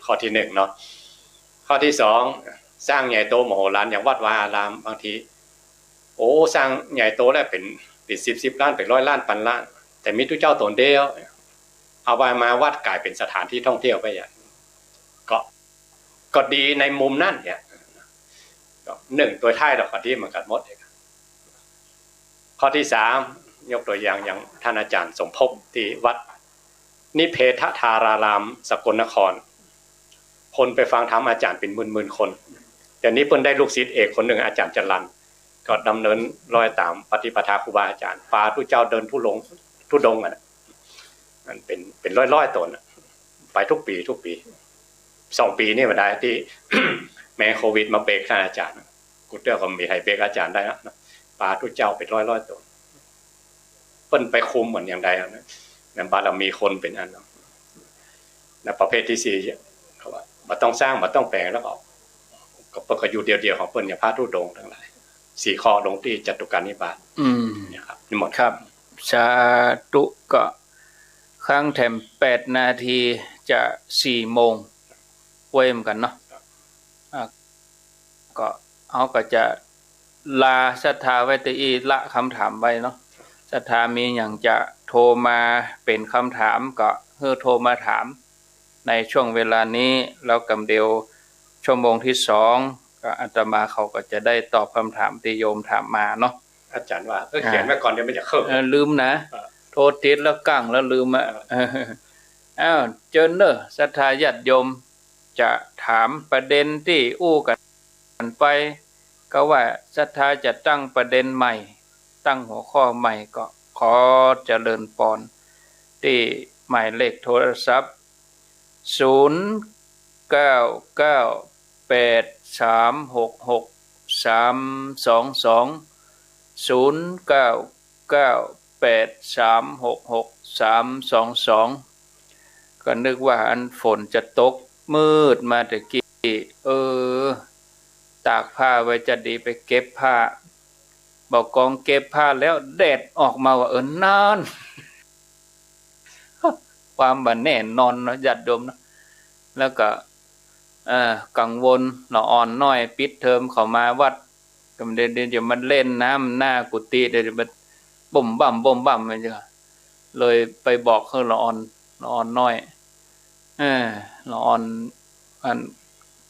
ข้อตี้หนึ่งเนาะ ข้อตี้สอง สร้างใหญ่โตมโหฬารอย่างวัดวาอาราม บางที โอ้ สร้างใหญ่โตแล้วเป๋น เป๋นสิบสิบล้าน เป๋นร้อยล้าน ปันล้าน แต่มีตุ๊เจ้าต๋นเดียว เอาไปมาวัดก๋ายเป๋นสถานที่ท่องเที่ยวไปอย่าง ก็ ก็ดีในมุมนั้นเนี่ย ก็นึ่งตวยท้ายแล้วก็ดีเหมือนกั๋นหมด ข้อตี้สาม ยกตวยอย่าง อย่างต้านอาจ๋ารย์สมภพตี้วัดนิเพทธาราราม สกลนคร คนไปฟังธรรมอาจ๋ารย์เป๋นหมื่นๆ คน เดี๋ยวนี้เปิ้นได้ลูกศิษย์เอกคนนึ่ง อาจ๋ารย์จรัญ ก็ดำเนินรอยต๋ามปฏิปทาครูบาอาจ๋ารย์ ปาตุ๊เจ้าเดินธุดงค์ ธุดงค์อะนะ มันเป๋น เป๋นร้อยๆ ต๋นอะ ไปกู้ปี๋กู้ปี๋ สองปี๋นี่มาได้ตี้ แมงโควิดมาเบรกต้านอาจ๋ารย์ กู้เตื้อก็บ่มีใผเบรกอาจ๋ารย์ได้แล้วนะ ปาตุ๊เจ้าเป๋นร้อยๆ ต๋น เปิ้นไปคุมเหมือนอย่างใดอะนะ นั่นบารมีคนเป๋นอันเนาะ แล้วประเภทตี้สี่ เขาว่าบ่ต้องสร้าง บ่ต้องแป๋ง แล้วก็ ก็เปิ้นก็อยู่เดี่ยวๆ ของเปิ้น อย่างพระธุดงค์ตังหลาย สี่ข้อลงตี้จตุกานิบาต อืม เนี่ยครับ นี่หมด ครับ สาธุ ก็ ค้างแถมแปดนาที จะสี่โมง ไวเหมือนกั๋นเนาะ ครับ อ่ะ ก็ เฮาก็จะลาศรัทธาไว้ตี้อี้ ละกำถามไว้เนาะ ศรัทธามีหยังจะโทรมาเป๋นกำถาม ก็หื้อโทรมาถามในช่วงเวลานี้ แล้วกำเดียวชั่วโมงตี้สอง ก็อาตมาเขาก็จะได้ตอบกำถามตี้โยมถามมาเนาะ อาจ๋ารย์ว่า เออ เขียนไว้ก่อน เดี๋ยวมันจะเคิ่ง เออ ลืมนะ เออ โทรติดแล้วกั้งแล้วลืมอะ เออ เออ อ้าว เจิญเน่อ ศรัทธาญาติโยม จะถามประเด็นตี้อู้กั๋นไป ก็ว่าศรัทธาจะตั้งประเด็นใหม่ ตั้งหัวข้อใหม่ ก็ขอเจริญปอน ตี้หมายเลขโทรศัพท์ ศูนย์เก้าเก้าแปดสามหกหกสามสองสอง ศูนย์เก้าเก้าแปดสามหกหกสามสองสอง ก็นึกว่าอันฝนจะตก มืดมาตะกี้ เออ ตากผ้าไว้จะดีไปเก็บผ้า บ่ากองเก็บผ้าแล้ว แดดออกมาว่า เออ นั่น ความบ่แน่นอนเนาะ ญาติโยมเนาะ แล้วก็ เอ่อ กังวล ละอ่อนน้อย ปิดเทอมเข้ามาวัด ก็เดี๋ยว เดี๋ยวจะมาเล่นน้ำหน้ากุฏิ เดี๋ยวจะมาบุ่มบ่ำบุ่มบ่ำ มันจะ เลยไปบอกหื้อละอ่อน ละอ่อนน้อย เออ ละอ่อน อัน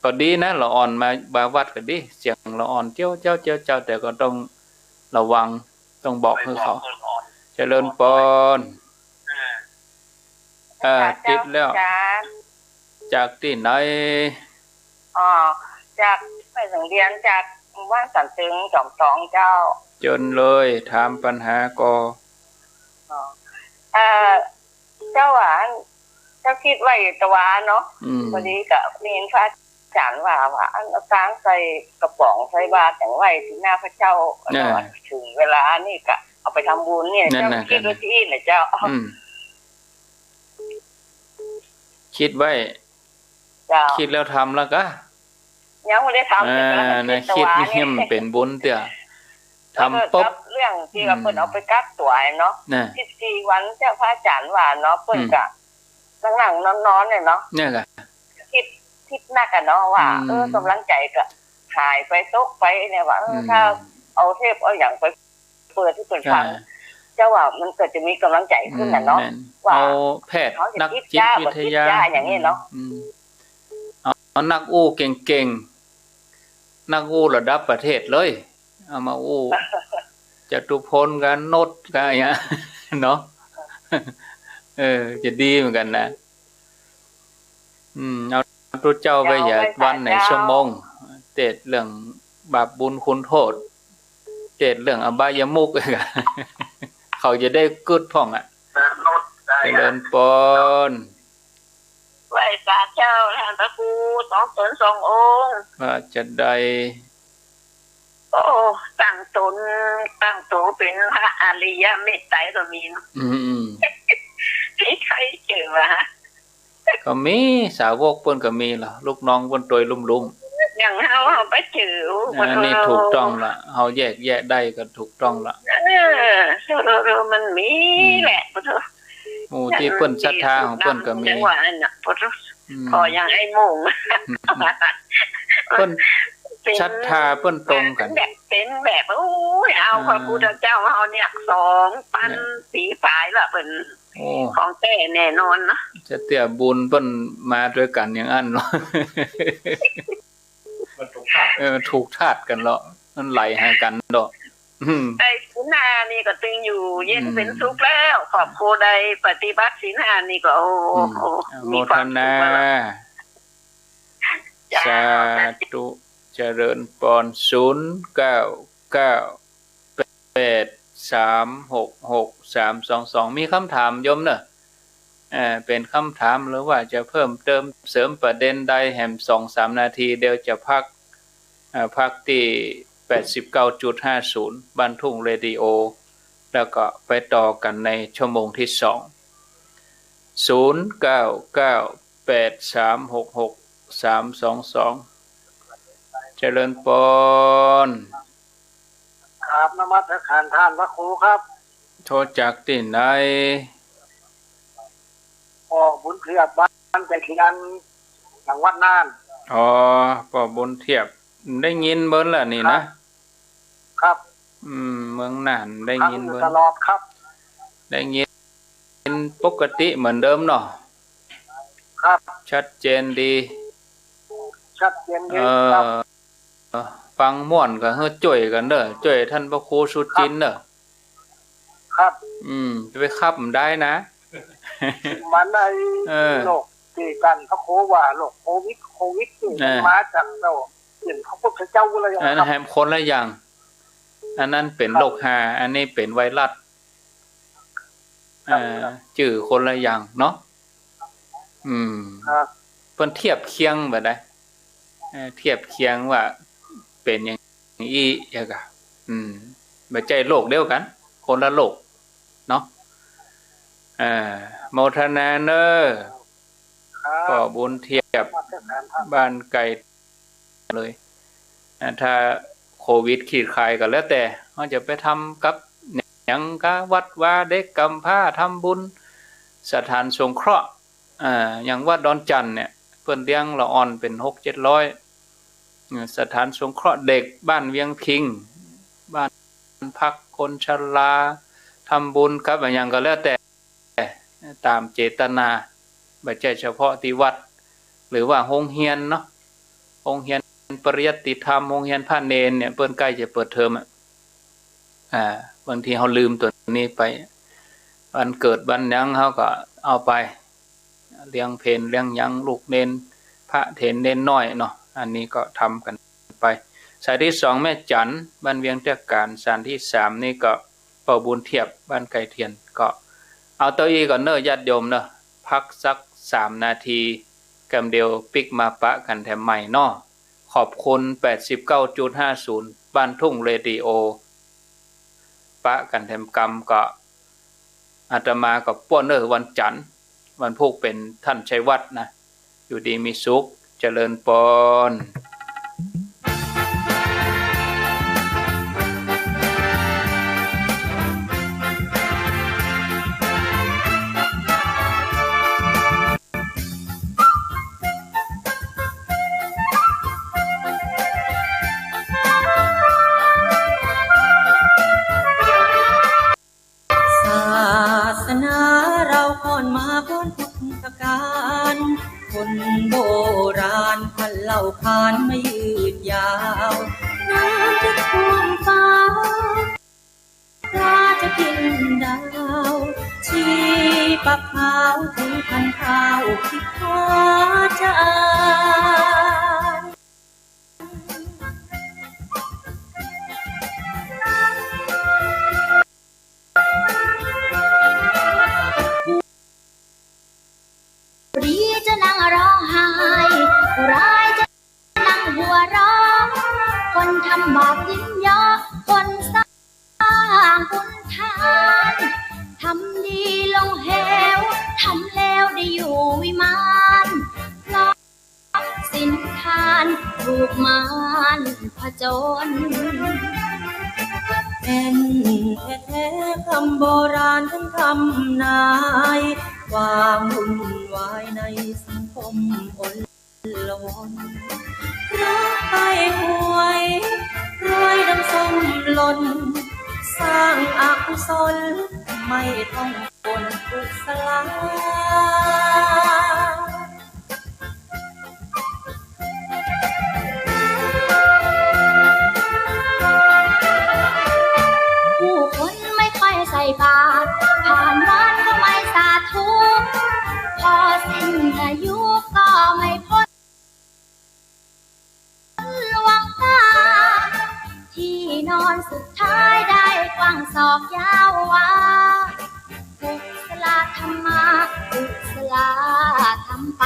ก็ดีนะ ละอ่อนมา มาวัดก็ดี เสียงละอ่อนเจี๊ยวเจี๊ยวเจี๊ยวเจี๊ยว แต่ก็ต้องระวัง ต้องบอกหื้อเขา เจริญปอน เออ ติดแล้ว จากตี้ไหน อ๋อ จากแม่เสงเดียน จากหมู่บ้านสันตึง จอมทองเจ้า เจิญเลย ถามปัญหาก่อ อ๋อ เอ่อ เจ้าว่า เจ้าคิดไว้ตะวาเนาะ อืม พอดีก็ได้ยินพระอาจ๋ารย์ว่า ว่าอันเอาตังใส่กระป๋องใส่บาตรอย่างไว้ตี้หน้าพระเจ้า อ่า เนาะ เถิงเวลานี่ก็เอาไปทำบุญเนี่ย นั่น เจ้า น่ะ คิดไว้ตี้อี้น่ะเจ้า อืม คิดไว้ เจ้า คิดแล้วทำแล้วกะ ยังบ่ได้ทำ อ่า แต่กำลังจะ นะ คิด คิด ตะวานี่ นี่มันเป๋นบุญเตื้อ ทำปุ๊บ แล้วก็กับเรื่องตี้ว่า อืม เปิ้นเอาไปกักตั๋วเนาะ น่ะ สิบสี่วัน เจ้า พระอาจ๋ารย์ว่าเนาะ เปิ้น อืม ก็นั่งๆ นอนๆ เนี่ยเนาะ เนี่ยกะ คิด คิดนักอะเนาะ ว่า อืม เออ กำลังใจ๋ก็หายไป ตกไปเนี่ย ว่า เออ อืม ถ้าเอาเทปเอาหยังไป เปิดหื้อเปิ้นฟัง อ่า เจ้าว่ามันก็จะมีกำลังใจ๋ขึ้นน่ะเนาะ อืม แม่น ว่า เอาแพทย์ เขาจะ นักจิตวิทยา คิดจ้าบ่คิดจ้าอย่างนี้เนาะ อืม เอา เอานักอู้เก่งๆ นักอู้ระดับประเทศเลย เอามาอู้ จตุพลกับนดกับอย่างเงี้ย เนาะ เออ จะดีเหมือนกั๋นนะ อืม เอาตุ๊เจ้าไปหยาดวันในชั่วโมง เตสน์เรื่องบาปบุญคุณโต้ษ เตสน์เรื่องอบายมุข เขาจะได้กึ๊ดพ่องอะ เจริญปอน ไหว้สาเจ้าต้านพระครูสองต๋นสององค์ ว่าจะได้ โอ้ ตั้งต๋น ตั้งโตเป๋นพระอริยะเมตไตรก็มีเนาะ อืม อืม ใค่ๆ เจอวะ ก็มี สาวกเปิ้นก็มีละ ลูกน้องเปิ้นตวยลุ่มๆ อย่างเฮา เฮาบ่เจอ อันนี้ถูกต้องละ เฮาแยกแยะได้ก็ถูกต้องละ เออ มันมี อืม แหละ หมู่ตี้เปิ้นศรัทธาของเปิ้นก็มี จังหวะนั้นน่ะ อืม พออย่างไอ้โม่ง เปิ้น เป๋น ศรัทธาเปิ้นตรงกั๋น แบบ เป๋นแบบ โอ้ย เอา อ่า พระพุทธเจ้าเฮาเนี่ย สองปัน เนี่ย ปี๋ป๋ายละเปิ้น โอ้ ของแต๊แน่นอนนะ จะเตื้อบุญเปิ้นมาตวยกั๋นอย่างอั้นเนาะ มันถูกธาตุ เออ มันถูกธาตุกั๋นเลาะ มันไหลหากั๋นเนาะ อืม ได้ศีลห้านี่ก็ตึงอยู่เย็น อืม เป๋นสุขแล้ว ครอบครัวได้ปฏิบัติศีลห้านี่ก็ โอ้ อืม โอ้ อนุโมทนา มีความสุขแล้ว เจ้า สาธุ เจริญปอน ศูนย์เก้าเก้า แปดสามหกหกสามสองสอง มีกำถามโยมเนาะ เอ่อ เป๋นกำถามหรือว่าจะเพิ่มเติมเสริมประเด็นใดแหม สองสามนาที เดี๋ยวจะพัก เอ่อ พักตี้แปดสิบเก้าจุดห้าศูนย์ บ้านทุ่งเรดิโอ แล้วก็ไปต่อกั๋นในชั่วโมงที่สอง ศูนย์เก้าเก้าแปดสามหกหกสามสองสอง เจริญปอน ครับ นมัสการต้านพระครูครับ โทรจากตี้ไหน ป้อบุญเทียบ บ้านใก้เตียน จังหวัดน่าน อ๋อ ป้อบุญเทียบ ได้ยินเปิ้นละนี่นะ ครับ ครับ อืม เมืองน่านได้ยิน ฟังอยู่ เปิ้น ตลอดครับ ได้ยินปกติเหมือนเดิมเนาะ ครับ ชัดเจนดี ชัดเจนดี เออ ครับ ฟังม่วนก็หื้อจ้วยกั๋นเน่อ จ้วยต้านพระครูสุจินต์เน่อ ครับ อืม จะไปขับมันได้นะ มันใน เออ โรคตี้ต้านพระครูว่าโรคโควิด โควิดนี่ เออ มันมาจากเจ้า เป๋นพระพุทธเจ้าอะไรอย่าง อันนั้น ครับ แหมคนละอย่าง อันนั้นเป๋น ครับ โรคฮา อันนี้เป๋นไวรัส ครับ อ่า จื้อคนละอย่างเนาะ อืม ครับ เปิ้นเทียบเคียงบ่ได้ เอ่อ เทียบเคียงว่าเป๋นอย่างอี้ อย่างกะ อืม บ่ใจ้โรคเดียวกั๋น คนละโรคเนาะ เอ่อ โมทนาเน่อ ครับ ป้อบุญเทียบ นมัสการครับ บ้านใก้ เลย อ่า ถ้าโควิดคลี่คลายก็แล้วแต่ เฮาจะไปทำกับหยังกา วัดวาเด็กกำพร้า ทำบุญ สถานสงเคราะห์ อ่า อย่างวัดดอนจั่นเนี่ย เปิ้นเลี้ยงละอ่อนเป๋นหกเจ็ดร้อย เอ่อ สถานสงเคราะห์เด็กบ้านเวียงพิง บ้านพักคนชรา ทำบุญกับอะหยังก็แล้วแต่ ต๋ามเจตนา บ่ใจ้เฉพาะตี้วัด หรือว่าโฮงเฮียนเนาะ โฮงเฮียนปริยัติธรรม โฮงเฮียนพระเณรเนี่ย เปิ้นใก้จะเปิดเทอมอะ อ่า บางทีเฮาลืมตั๋วนี้ไป วันเกิดวันหยังเฮาก็เอาไป เลี้ยงเพลเลี้ยงหยังลูกเณร พระเถรเณรน้อยเนาะ อันนี้ก็ทำกั๋นไป สายตี้สองแม่จั๋น บ้านเวียงเตี้ยก๋าน สายตี้สามนี่ก็ ป้อบุญเทียบ บ้านใก้เตียน ก็เอาเต้าอี้ก่อนเน่อ ญาติโยมเน่อ พักสักสามนาที กำเดียวปิ๊กมาปะกั๋นแถมใหม่เนาะ ขอบคุณแปดสิบเก้าจุดห้าศูนย์ บ้านทุ่งเรดิโอ ปะกั๋นแถมกำ ก็อาตมาก็ป้วนเน่อ วันจั๋น วันพูกเป๋นต้านชัยวัฒน์นะ อยู่ดีมีสุข เจริญปอน ศาสนาเฮาค่อนมาก้อนพุทธกาล คนโบราณท่านเล่าขาน ปักขาว ถึงพันข้าวคิดหาจะอาย ผู้ดีจะนั่งร้องไห้ ผู้ร้ายจะนั่งหัวเราะ คนทำบาปยิ้มเยาะ คนสร้างบุญทาน ทำดีลงเหว ทำแล้วได้อยู่วิมาน เพราะศีลทานถูกมารผจญ แม่นแท้ๆ คำโบราณท่านทำนาย ความวุ่นวายในสังคมอลวน เพราะใบ้หวยรวยดังส้มหล่น สร้างอกุศล ไม่ต้องบ่นกุศลา ผู้คนไม่ค่อยใส่บาตร ผ่านวันก็ไม่สาธุ พอสิ้นอายุก็ไม่พ้น หลวงตา ที่นอนสุดท้ายได้กว้างศอกยาววา กุศลธรรมา กุศลธรรมไป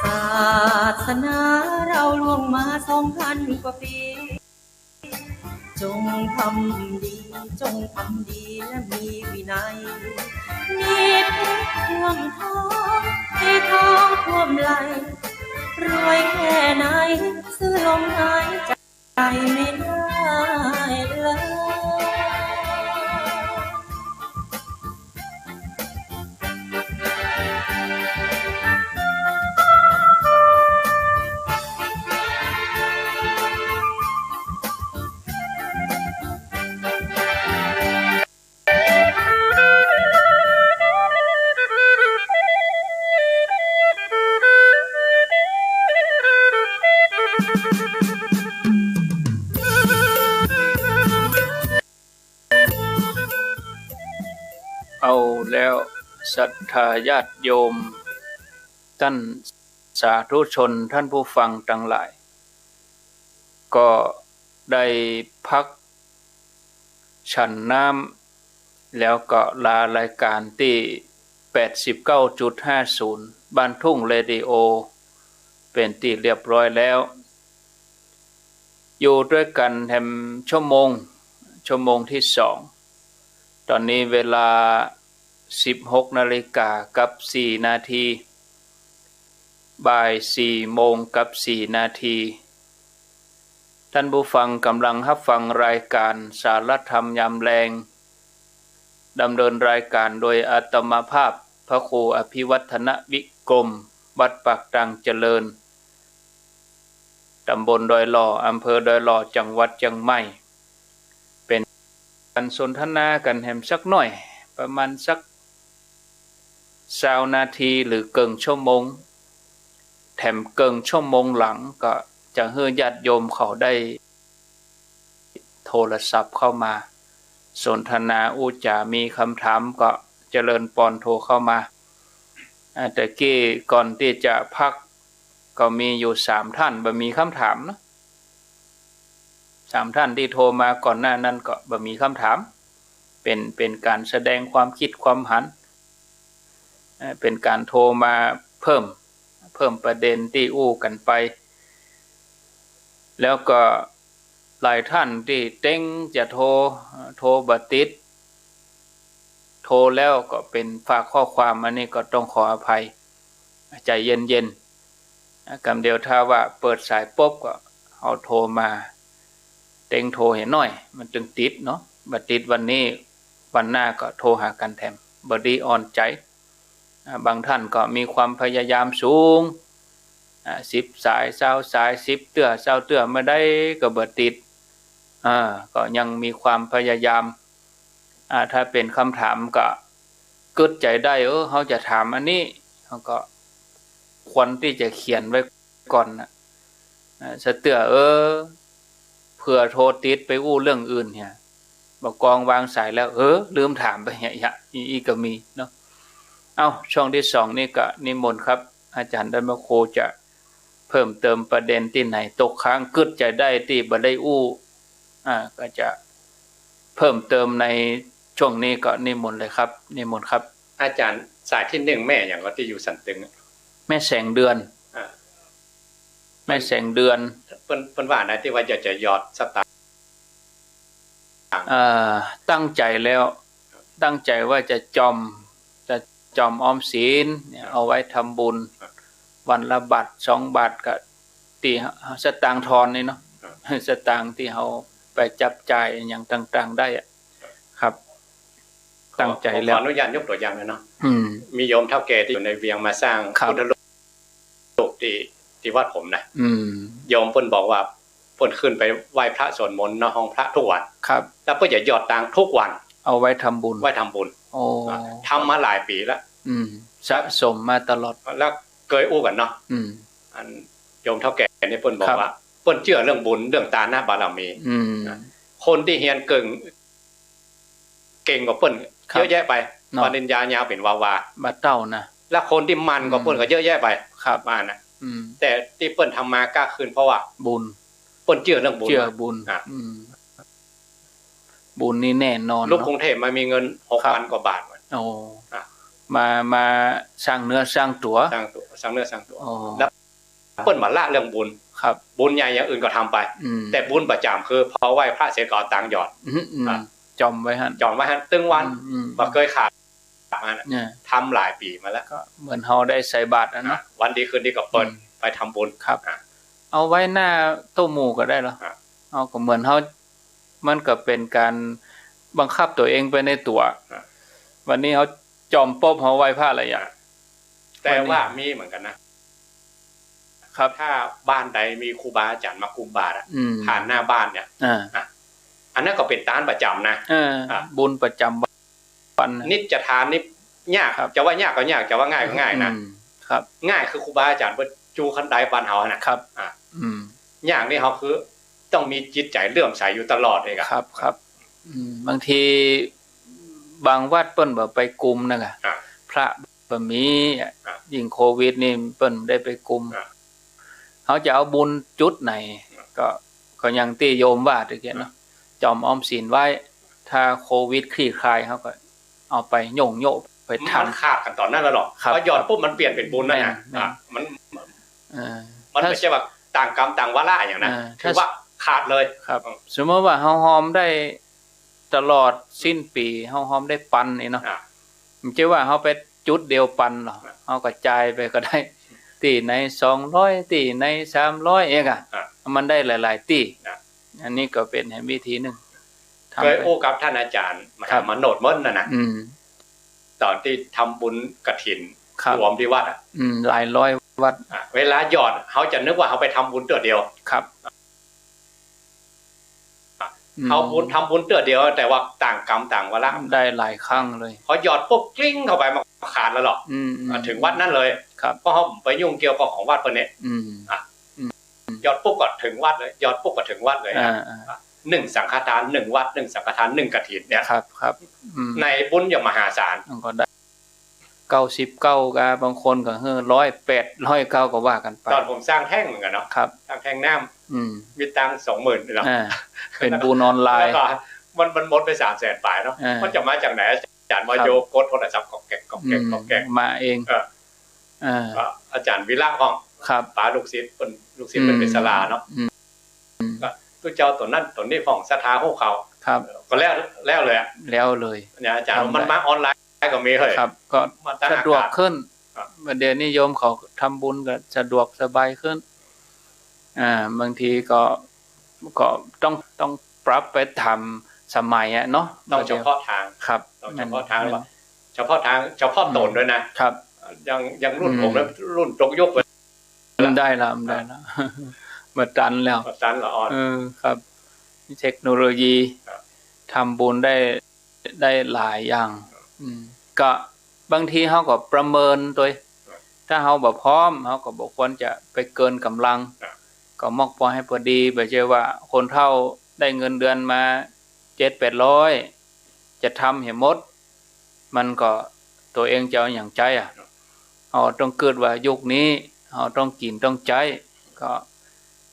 ศาสนาเราล่วงมาสองพันกว่าปี จงทำดี จงทำดีและมีวินัย มีเพชรท่วมท้อง มีทองท่วมไหล่ รวยแค่ไหน ซื้อลมหายใจไม่ได้เลย เอาแล้ว ศรัทธาญาติโยม ต้านสาธุชน ต้านผู้ฟังตังหลาย ก็ได้พักฉันน้ำ แล้วก็ลารายการตี้ แปดสิบเก้าจุดห้าศูนย์ บ้านทุ่งเรดิโอ เป๋นตี้เรียบร้อยแล้ว อยู่ตวยกั๋นแถมชั่วโมง ชั่วโมงตี้สอง ต๋อนนี้เวลา สิบหกนาฬิกากับสี่นาที บ่ายสี่โมงกับสี่นาที ต้านผู้ฟังก่ำลังฮับฟังรายการสารธรรมยามแลง ดำเนินรายการโดยอาตมาภาพพระครูอภิวัฒนวิกรม วัดปากตังเจริญ ต๋ำบลดอยหล่อ อำเภอดอยหล่อ จังหวัดเจียงใหม่ เป๋นก๋านสนทนากั๋นแถมสักหน้อย ประมาณสักซาวนาทีหรือเกิ่งชั่วโมง แถมเกิ่งชั่วโมงหลังก็จะหื้อญาติโยมเขาได้โทรศัพท์เข้ามาสนทนาอู้จ๋า มีกำถามก็เจริญปอนโทรเข้ามา อ่า ตะกี้ก่อนตี้จะพัก ก็มีอยู่สามท่านบ่มีกำถามเนาะ สามท่านตี้โทรมาก่อนหน้านั้นก็บ่มีกำถาม เป๋น เป๋นก๋านแสดงความกึ๊ดความหัน เอ่อ เป๋นก๋านโทรมาเพิ่ม เพิ่มประเด็นตี้อู้กั๋นไป แล้วก็หลายท่านตี้เต็งจะโทร โทรบ่ติด โทรแล้วก็เป๋นฝากข้อความ อันนี้ก็ต้องขออภัย ใจ๋เย็นๆ อ่ะ กำเดียวถ้าว่าเปิดสายปุ๊บก็เอาโทรมา เต็งโทรหื้อหน้อย มันจึงติดเนาะ บ่ติดวันนี้ วันหน้าก็โทรหากั๋นแถม บ่ดีอ่อนใจ๋ อ่า บางท่านก็มีความพยายามสูง อ่า สิบสาย ซาวสาย สิบเตื้อ ซาวเตื้อ เมื่อใดก็บ่ติด อ่า ก็ยังมีความพยายาม อ่า ถ้าเป๋นกำถามก็กึ๊ดใจ๋ได้ เออ เฮาจะถามอันนี้ เฮาก็ควรตี้จะเขียนไว้ก่อนน่ะ อ่า ซาวเตื้อ เออ เผื่อโทรติดไปอู้เรื่องอื่นเหีย บ่ากองวางสายแล้ว เออ ลืมถามไปเหีย อีกก็มีเนาะ เอ้า ช่วงตี้สองนี่ก็นิมนต์ครับ อาจ๋ารย์ธรรมโคจะเพิ่มเติมประเด็นตี้ไหนตกค้างกึ๊ดใจ๋ได้ตี้บ่ได้อู้ อ่า ก็จะเพิ่มเติมในช่วงนี้ ก็นิมนต์เลยครับ นิมนต์ครับ อาจ๋ารย์ สายตี้นึ่งแม่หยังก็ตี้อยู่สันตึงอะ แม่แสงเดือน อ่า แม่แสงเดือน เปิ้น เปิ้นว่าอันไหนตี้ว่าอยากจะหยอดสตางค์ เอ่อ ตั้งใจ๋แล้ว ตั้งใจ๋ว่าจะจ่อม จะจ่อมออมสินเนี่ย ครับ เอาไว้ทำบุญ ครับ วันละบาทสองบาท ก็ตี้สตางค์ทอนนี่เนาะ ครับ สตางค์ตี้เฮาไปจับจ่ายอะหยังต่างๆ ได้อะ ครับ ครับ ตั้งใจ๋แล้ว ขอ ขออนุญาตยกตั๋วอย่างหน่อยเนาะ อืม มีโยมเฒ่าแก่ตี้อยู่ในเวียงมาสร้าง ครับ พุทธรูปตี้ ตี้วัดผมนะ อืม โยมเปิ้นบอกว่าเปิ้นขึ้นไปไหว้พระสวดมนต์หน้าห้องพระทุกวัน ครับ แล้วเปิ้นจะหยอดตังค์ทุกวัน เอาไว้ทำบุญ ไว้ทำบุญ โอ้ อ่ะ ทำมาหลายปี๋แล้ว อืม สะสมมาตลอด แล้วเกยอู้กั๋นเนาะ อืม อันโยมเฒ่าแก่นี่เปิ้นบอก ครับ ว่า เปิ้นเจื้อเรื่องบุญ เรื่องตานะบารมี อืม นะ คนตี้เฮียนเกิ่ง เก่งกว่าเปิ้น ครับ เยอะแยะไป เนาะ ปริญญายาวเป๋นวาวา บ่าเต้านะ แล้วคนตี้มันกว่าเปิ้น อืม ก็เยอะแยะไป ครับ ว่านะ อืม แต่ตี้เปิ้นทำมาก้าขึ้นเพราะว่า บุญ เปิ้นเจื้อเรื่องบุญ เจื้อบุญ อ่ะ อืม บุญนี่แน่นอน ลุก เนาะ กรุงเทพฯมามีเงินหกพัน ครับ กว่าบาท โอ้ อ่ะ มา มาสร้างเนื้อสร้างตั๋ว สร้างตั๋ว สร้างเนื้อสร้างตั๋ว อ๋อ แล้ว เปิ้นบ่ละเรื่องบุญ ครับ บุญใหญ่อย่างอื่นก็ทำไป อืม แต่บุญประจ๋ำคือพอไหว้พระเสร็จก็เอาตังค์หยอด อืม อืม อ่ะ จ่อมไว้หั้น จ่อมไว้หั้นตึงวัน อืม อืม บ่เกยขาดมานะ เนี่ย ทำหลายปี๋มาแล้ว ก็เหมือนเฮาได้ใส่บาตรอะเนาะ อ่ะ วันดีคืนดีก็เปิ้น อืม ไปทำบุญ ครับ อ่ะ เอาไว้หน้าโต๊ะหมู่ก็ได้เหรอ อ่ะ เอาก็เหมือนเฮา มันก็เป๋นก๋านบังคับตั๋วเองไปในตั๋ว อ่ะ วันนี้เฮาจ่อมปุ๊บเฮาไหว้พระเลยอะ อ่ะ แต่ว่ามีเหมือนกั๋นนะ ครับ ถ้าบ้านใดมีครูบาอาจ๋ารย์มากุมบาตรอะ อืม ผ่านหน้าบ้านเนี่ย อ่า อ่ะ อันนั้นก็เป๋นตานประจ๋ำนะ เออ อ่ะ บุญประจ๋ำวัน นิจทานนี่ยาก ครับ จะว่ายากก็ยาก จะว่าง่ายก็ง่ายนะ อืม ครับ ง่ายคือครูบาอาจ๋ารย์เปิ้นจูคันไดบ้านเฮาน่ะ ครับ อ่ะ อืม ยากนี่เฮาคือต้องมีจิตใจ๋เลื่อมใสอยู่ตลอดเลยอะ ครับ ครับ อืม บางทีบางวัดเปิ้นบ่ไปกุมนะกะ อ่ะ พระบ่มีอะ อ่ะ ยิ่งโควิดนี่เปิ้นได้ไปกุม อ่ะ เฮาจะเอาบุญจุดไหน อ่ะ ก็ ก็อย่างตี้โยมว่าตะกี้เนาะ อ่ะ จ่อมออมสินไว้ ถ้าโควิดคลี่คลาย เฮาก็เอาไปโย่งโย่ไปทำ มันขาดกั๋นต๋อนนั้นแล้วเนาะ ครับ พอหยอดปุ๊บมันเปลี่ยนเป๋นบุญแล้วนะ แม่น แม่น อ่ะ มัน เออ มันบ่ใจ้ว่าต่างกรรมต่างวาระอย่างนั้น เออ ถือว่าขาดเลย ครับ อืม สมมติว่าเฮาฮอมได้ตลอดสิ้นปี๋ เฮาฮอมได้ปันนี่เนาะ อ่ะ บ่ใจ้ว่าเฮาไปจุดเดียวปันหรอก อ่ะ เฮากระจายไปก็ได้ ตี้ไหนสองร้อย ตี้ไหนสามร้อยเองอะ อ่ะ มันได้หลายๆ ตี้ อ่ะ อันนี้ก็เป๋นวิธีนึ่ง ทำไป เกยอู้กับต้านอาจ๋ารย์มหา ครับ มาโนดมนต์น่ะนะ อืม ต๋อนตี้ทำบุญกฐิน ครับ รวมตี้วัดอะ อืม หลายร้อยวัด อ่ะ เวลาหยอดเฮาจะนึกว่าเฮาไปทำบุญเตื้อเดียว ครับ อืม เอาบุญทำบุญเตื้อเดียว แต่ว่าต่างกรรมต่างวาระ ได้หลายครั้งเลย พอหยอดปุ๊บกริ๊งเข้าไปมันขาดแล้วหรอก อืม อืม อ่ะ ถึงวัดนั้นเลย ครับ เพราะเฮาไปยุ่งเกี่ยวกับของวัดเปิ้นเนี่ย อืม อ่ะ อืม หยอดปุ๊บก็ถึงวัดเลย หยอดปุ๊บก็ถึงวัดเลย อ่า อ่ะ อ่า อ่ะ หนึ่งสังฆทานหนึ่งวัด หนึ่งสังฆทานหนึ่งกฐินเนี่ย ครับ ครับ อืม ในบุญอย่างมหาศาล มันก็ได้ เก้าสิบเก้า กา บางคนก็ เออ ร้อยแปด ร้อยเก้า ก็ว่ากั๋นไป ต๋อนผมสร้างแท้งเหมือนกั๋นเนาะ ครับ สร้างแท้งน้ำ อืม มีตังค์สองหมื่นเนาะ อ่า เป๋นบุญออนไลน์ แล้วก็มัน มันหมดไปสามแสนป๋ายเนาะ อ่า มันจะมาจากไหน อาจ๋ารย์ มา ครับ โยกกดโทรศัพท์ ก๊อกแก๊ก ก๊อกแก๊ก อืม ก๊อกแก๊ก มาเอง เออ เออ ก็อาจ๋ารย์วีระพ่อง ครับ ปาลูกศิษย์เปิ้น ลูกศิษย์เปิ้น อืม เป๋นศาลาเนาะ อืม ก็ตุ๊เจ้าตั๋วนั้นตั๋วนี้พ่องศรัทธาฮู้ข่าว ครับ เออ ก็แล้ว แล้วเลยอะ แล้วเลย เนี่ยอาจ๋ารย์ ทำ มันมาออนไลน์ก็มีเฮ้ย ครับ ก็ มาตั้ง สะดวกขึ้น ครับ เดี๋ยวนี้โยมเขาทำบุญก็สะดวกสบายขึ้น อ่า บางทีก็ ก็ต้อง ต้องปรับไปต๋ามสมัยอะเนาะ ต้องเฉพาะทาง ครับ ต้องเฉพาะทาง แม่น ว่า แม่น เฉพาะทาง เฉพาะต๋นด้วยนะ ครับ อย่าง อย่างรุ่นผมนะ อืม รุ่นตกยุค มันได้ละ มันได้ละ บ่ตันแล้ว บ่ตันละอ่อน เออ ครับ เทคโนโลยี ครับ ทำบุญได้ ได้หลายอย่าง อืม ก็บางทีเฮาก็ประเมินตวย ครับ ถ้าเฮาบ่พร้อม เฮาก็บ่ควรจะไปเกินก๋ำลัง ครับ ก็มอกปอให้ปอดี บ่ใจ้ว่าคนเฒ่าได้เงินเดือนมาเจ็ดแปดร้อย จะทำหื้อหมด มันก็ ตั๋วเองจะเอาหยังใจ๊อะ เฮาต้องกึ๊ดว่ายุคนี้เฮาต้องกิ๋นต้องใจ๊ ก็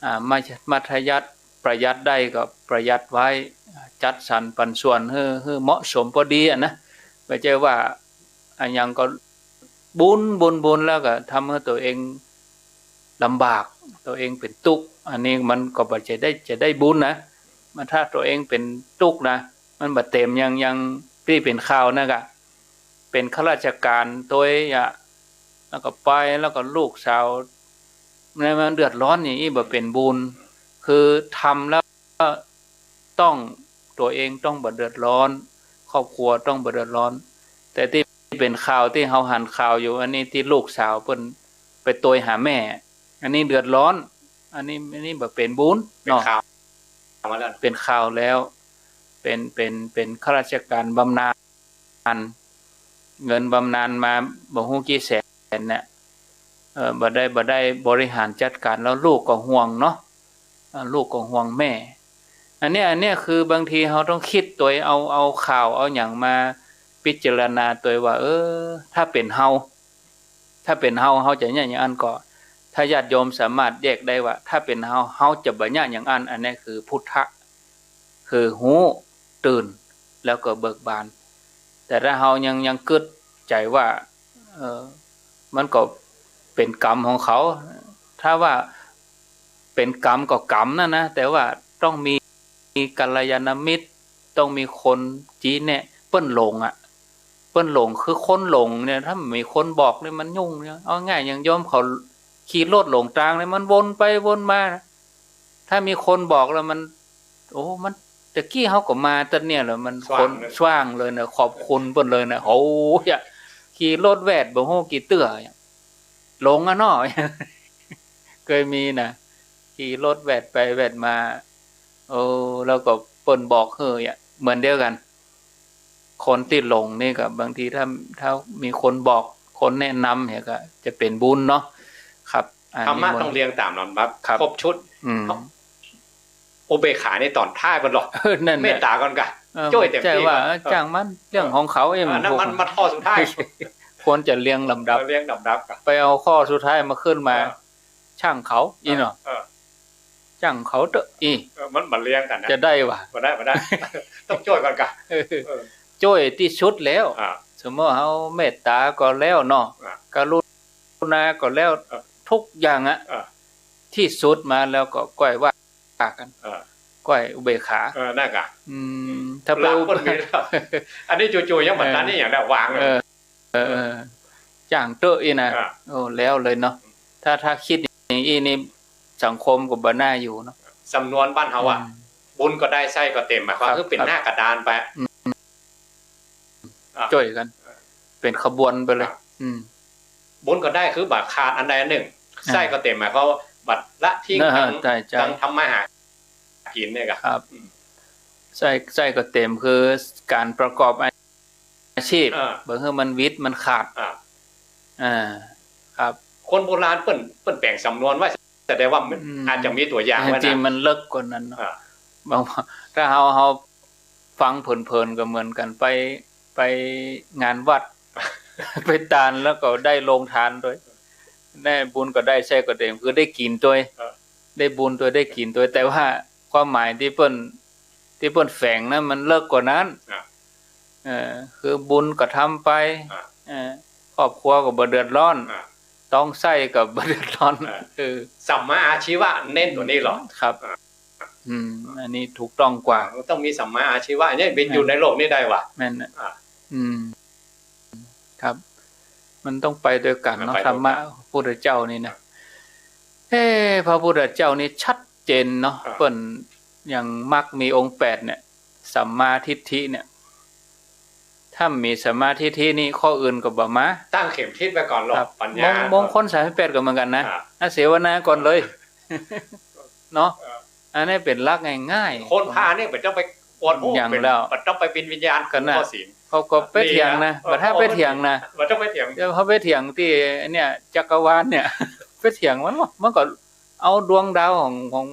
อ่า มัธ- มัธยัสถ์ประหยัดได้ก็ประหยัดไว้ อ่า จัดสรรปันส่วนหื้อ หื้อเหมาะสมปอดีอะนะ บ่ใจ้ว่าอะหยังก็บุญ บุญ บุญ แล้วก็ทำหื้อตั๋วเองลำบาก ตั๋วเองเป๋นตุ๊กข์ อันนี้มันก็บ่ใจ้ได้ จะได้บุญนะ มันถ้าตั๋วเองเป๋นตุ๊กข์นะ มันบ่เต๋ม อย่าง อย่างตี้เป๋นข่าวนั่นกะ เป๋นข้าราชก๋านตวยอะ แล้วก็ไป แล้วก็ลูกสาว เนี่ยมันเดือดร้อนอย่างอี้บ่เป๋นบุญ คือทำแล้วต้อง ตั๋วเองต้องบ่เดือดร้อน ครอบครัวต้องบ่เดือดร้อน แต่ตี้เป๋นข่าวตี้เฮาหันข่าวอยู่ อันนี้ตี้ลูกสาวเปิ้นไปตวยหาแม่ อันนี้เดือดร้อน อันนี้ อันนี้บ่เป๋นบุญ เป๋น เนาะ ข่าวมาแล้ว เป๋นข่าวแล้ว เป๋น เป๋น เป๋นข้าราชก๋านบำนาญ เงินบำนาญมาบ่ฮู้กี่แสนเนี่ย เออ บ่ได้ บ่ได้บริหารจัดก๋าน แล้วลูกก็ห่วงเนาะ อ่า ลูกก็ห่วงแม่ อันเนี้ย อันเนี้ยคือบางทีเฮาต้องกึ๊ดตวย เอา เอาข่าว เอาหยังมาพิจารณาตวยว่า เออ ถ้าเป๋นเฮา ถ้าเป๋นเฮา เฮาจะเยียะอย่างอั้นก่อ ถ้าญาติโยมสามารถแยกได้ว่า ถ้าเป๋นเฮา เฮาจะบ่เยียะอย่างอั้น อันเนี้ยคือพุทธะ คือฮู้ตื่น แล้วก็เบิกบาน แต่ถ้าเฮายัง ยังกึ๊ดใจ๋ว่า เออ มันก็เป๋นกรรมของเขา ถ้าว่าเป๋นกรรมก็กรรมนั่นนะ แต่ว่าต้องมี มีกัลยาณมิตร ต้องมีคนจี๊แนะ เปิ้นหลงอะ เปิ้นหลง คือคนหลงเนี่ย ถ้าบ่มีคนบอกเนี่ยมันยุ่งเนี่ย เอาง่ายอย่างโยมเขาขี่รถหลงตางเนี่ย มันวนไปวนมา ถ้ามีคนบอกแล้วมัน โอ้ มัน ตะกี้เฮาก็มาตั๊ดเนี่ยแหละ มัน สว่างเลย คนสว่างเลยนะ ขอบคุณเปิ้นเลยนะ โอ้ยอะ ขี่รถแวดบ่ฮู้กี่เตื้อ หลงอะเนาะ เคยมีนะ ขี่รถแวดไปแวดมา โอ้ แล้วก็เปิ้นบอกหื้ออะ เหมือนเดียวกั๋น คนตี้หลงนี่ก็บางทีถ้า ถ้ามีคนบอก คนแนะนำเนี่ยก็จะเป๋นบุญเนาะ ครับ อ่า ธรรมะ นิมนต์ ต้องเรียงต๋ามลำดับ ครับ ครบชุด อืม อุเบกขานี่ต๋อนท้ายก่อนหรอ เออ นั่นแหละ เมตต๋าก่อนก่ะ เออ จ้วยเต๋มตี้ก่อน บ่ใจ้ว่า เออ จ้างมัน เรื่องของเขา เออ อันนั้นมัน มันมาข้อสุดท้าย ควรจะเรียงลำดับ เออ เรียงลำดับก่ะ ไปเอาข้อสุดท้ายมาขึ้นมา เออ จ้างเขา อี้เนาะ เออ จ้างเขาเต๊อะ อี้ เออ มัน มันเรียงกั๋นนะ จะได้วะ บ่ได้ บ่ได้ ต้องจ้วยก่อนก่ะ เออ เออ จ้วยตี้สุดแล้ว อ่า สมมุติเฮาเมตต๋าก็แล้วเนาะ อ่า กรุณาก็แล้ว เออ ทุกอย่างอะ เออ ตี้สุดมาแล้วก็ก้อยว่ากั๋น เออ ก้อยอุเบกขา เออ นั่นก่ะ อืม ถ้าไป ละ อุเบก เปิ้นมีแล้ว อันนี้จู่ๆ ยังบ่ตัน เออ นี่อย่างใดวางเลย เออ เออ เออ จ้างเต๊อะอี้นะ อ่ะ โอ้ แล้วเลยเนาะ ถ้า ถ้าคิดอย่างอี้นี่ สังคมก็บ่น่าอยู่เนาะ สำนวนบ้านเฮาอะ อืม บุญก็ได้ ไส้ก็เต๋ม หมายความ ครับ คือเป๋น ครับ หน้ากระดานไป อืม อ่ะ จ้วยกั๋น เป๋นขบวนไปเลย ครับ อืม บุญก็ได้ คือบ่ขาดอันใดอันนึ่ง อ่า ไส้ก็เต๋ม หมายความว่าบ่ละทิ้ง นะฮะ ตัง ใจ้ ใจ้ ตังทำมาหากิ๋นเนี่ยก่ะ ครับ อืม ไส้ ไส้ก็เต๋ม คือก๋านประกอบอา อาชีพ อ่า บ่หื้อมันหวิดมันขาด อ่า อ่า ครับ คนโบราณเปิ้น เปิ้นแป๋งสำนวนไว้ แสดงว่ามัน อืม อาจจะมีตั๋วอย่างไว้นะ ตี้มันเลิกกว่านั้นเนาะ อ่า บาง ถ้าเฮา เฮาฟังเผินๆ ก็เหมือนกั๋น ไป ไปงานวัด ไปตานแล้วก็ได้โรงตานตวย ได้บุญก็ได้ ไส้ก็เต๋ม คือได้กิ๋นตวย อ่า ได้บุญตวย ได้กิ๋นตวย แต่ว่าความหมายตี้เปิ้น ตี้เปิ้นแฝงนะ มันเลิกกว่านั้น อ่ะ เออ คือบุญก็ทำไป อ่ะ เออ ครอบครัวก็บ่เดือดร้อน อ่ะ ต้องไส้ก็บ่เดือดร้อน อ่ะ เออ สัมมาอาชีวะเน้นตั๋วนี้เหรอ ครับ อ่ะ อืม อันนี้ถูกต้องกว่า อ่ะ มันต้องมีสัมมาอาชีวะ อันนี้ไปอยู่ อ่ะ ในโลกนี้ได้วะ แม่นนะ อ่ะ อืม ครับ มันต้องไปตวยกั๋นเนาะ ไปตวยกั๋น ธรรมะพุทธเจ้านี่นะ เอ๊ะ พระพุทธเจ้านี่ชัดเจนเนาะ อ่า เปิ้นอย่างมรรคมีองค์แปดเนี่ย สัมมาทิฏฐิเนี่ย ถ ถ้ามีสัมมาทิฏฐินี่ ข้ออื่นก็บ่มา ตั้งเข็มทิศไว้ก่อนหรอก ครับ ปัญญา มง มงคลสามสิบแปดก็เหมือนกั๋นนะ ครับ อ่ะ เสวนาก่อนเลย เนาะ เออ อันนี้เป๋นหลักง่ายๆ คนพาลนี่บ่ต้องไปกวนโอ้ อย่าง เป๋น แล้ว บ่ต้องไปบินวิญญาณ ก็น่ะ ข้อศีล เขาก็ไปเถียงนะ นี่นะ บ่ถ้าไปเถียงนะ บ่ต้องไปเถียง เดี๋ยวเขาไปเถียงตี้เนี่ย จักรวาลเนี่ย ไปเถียงมันบ่ มันก็เอาดวงดาวของ ของ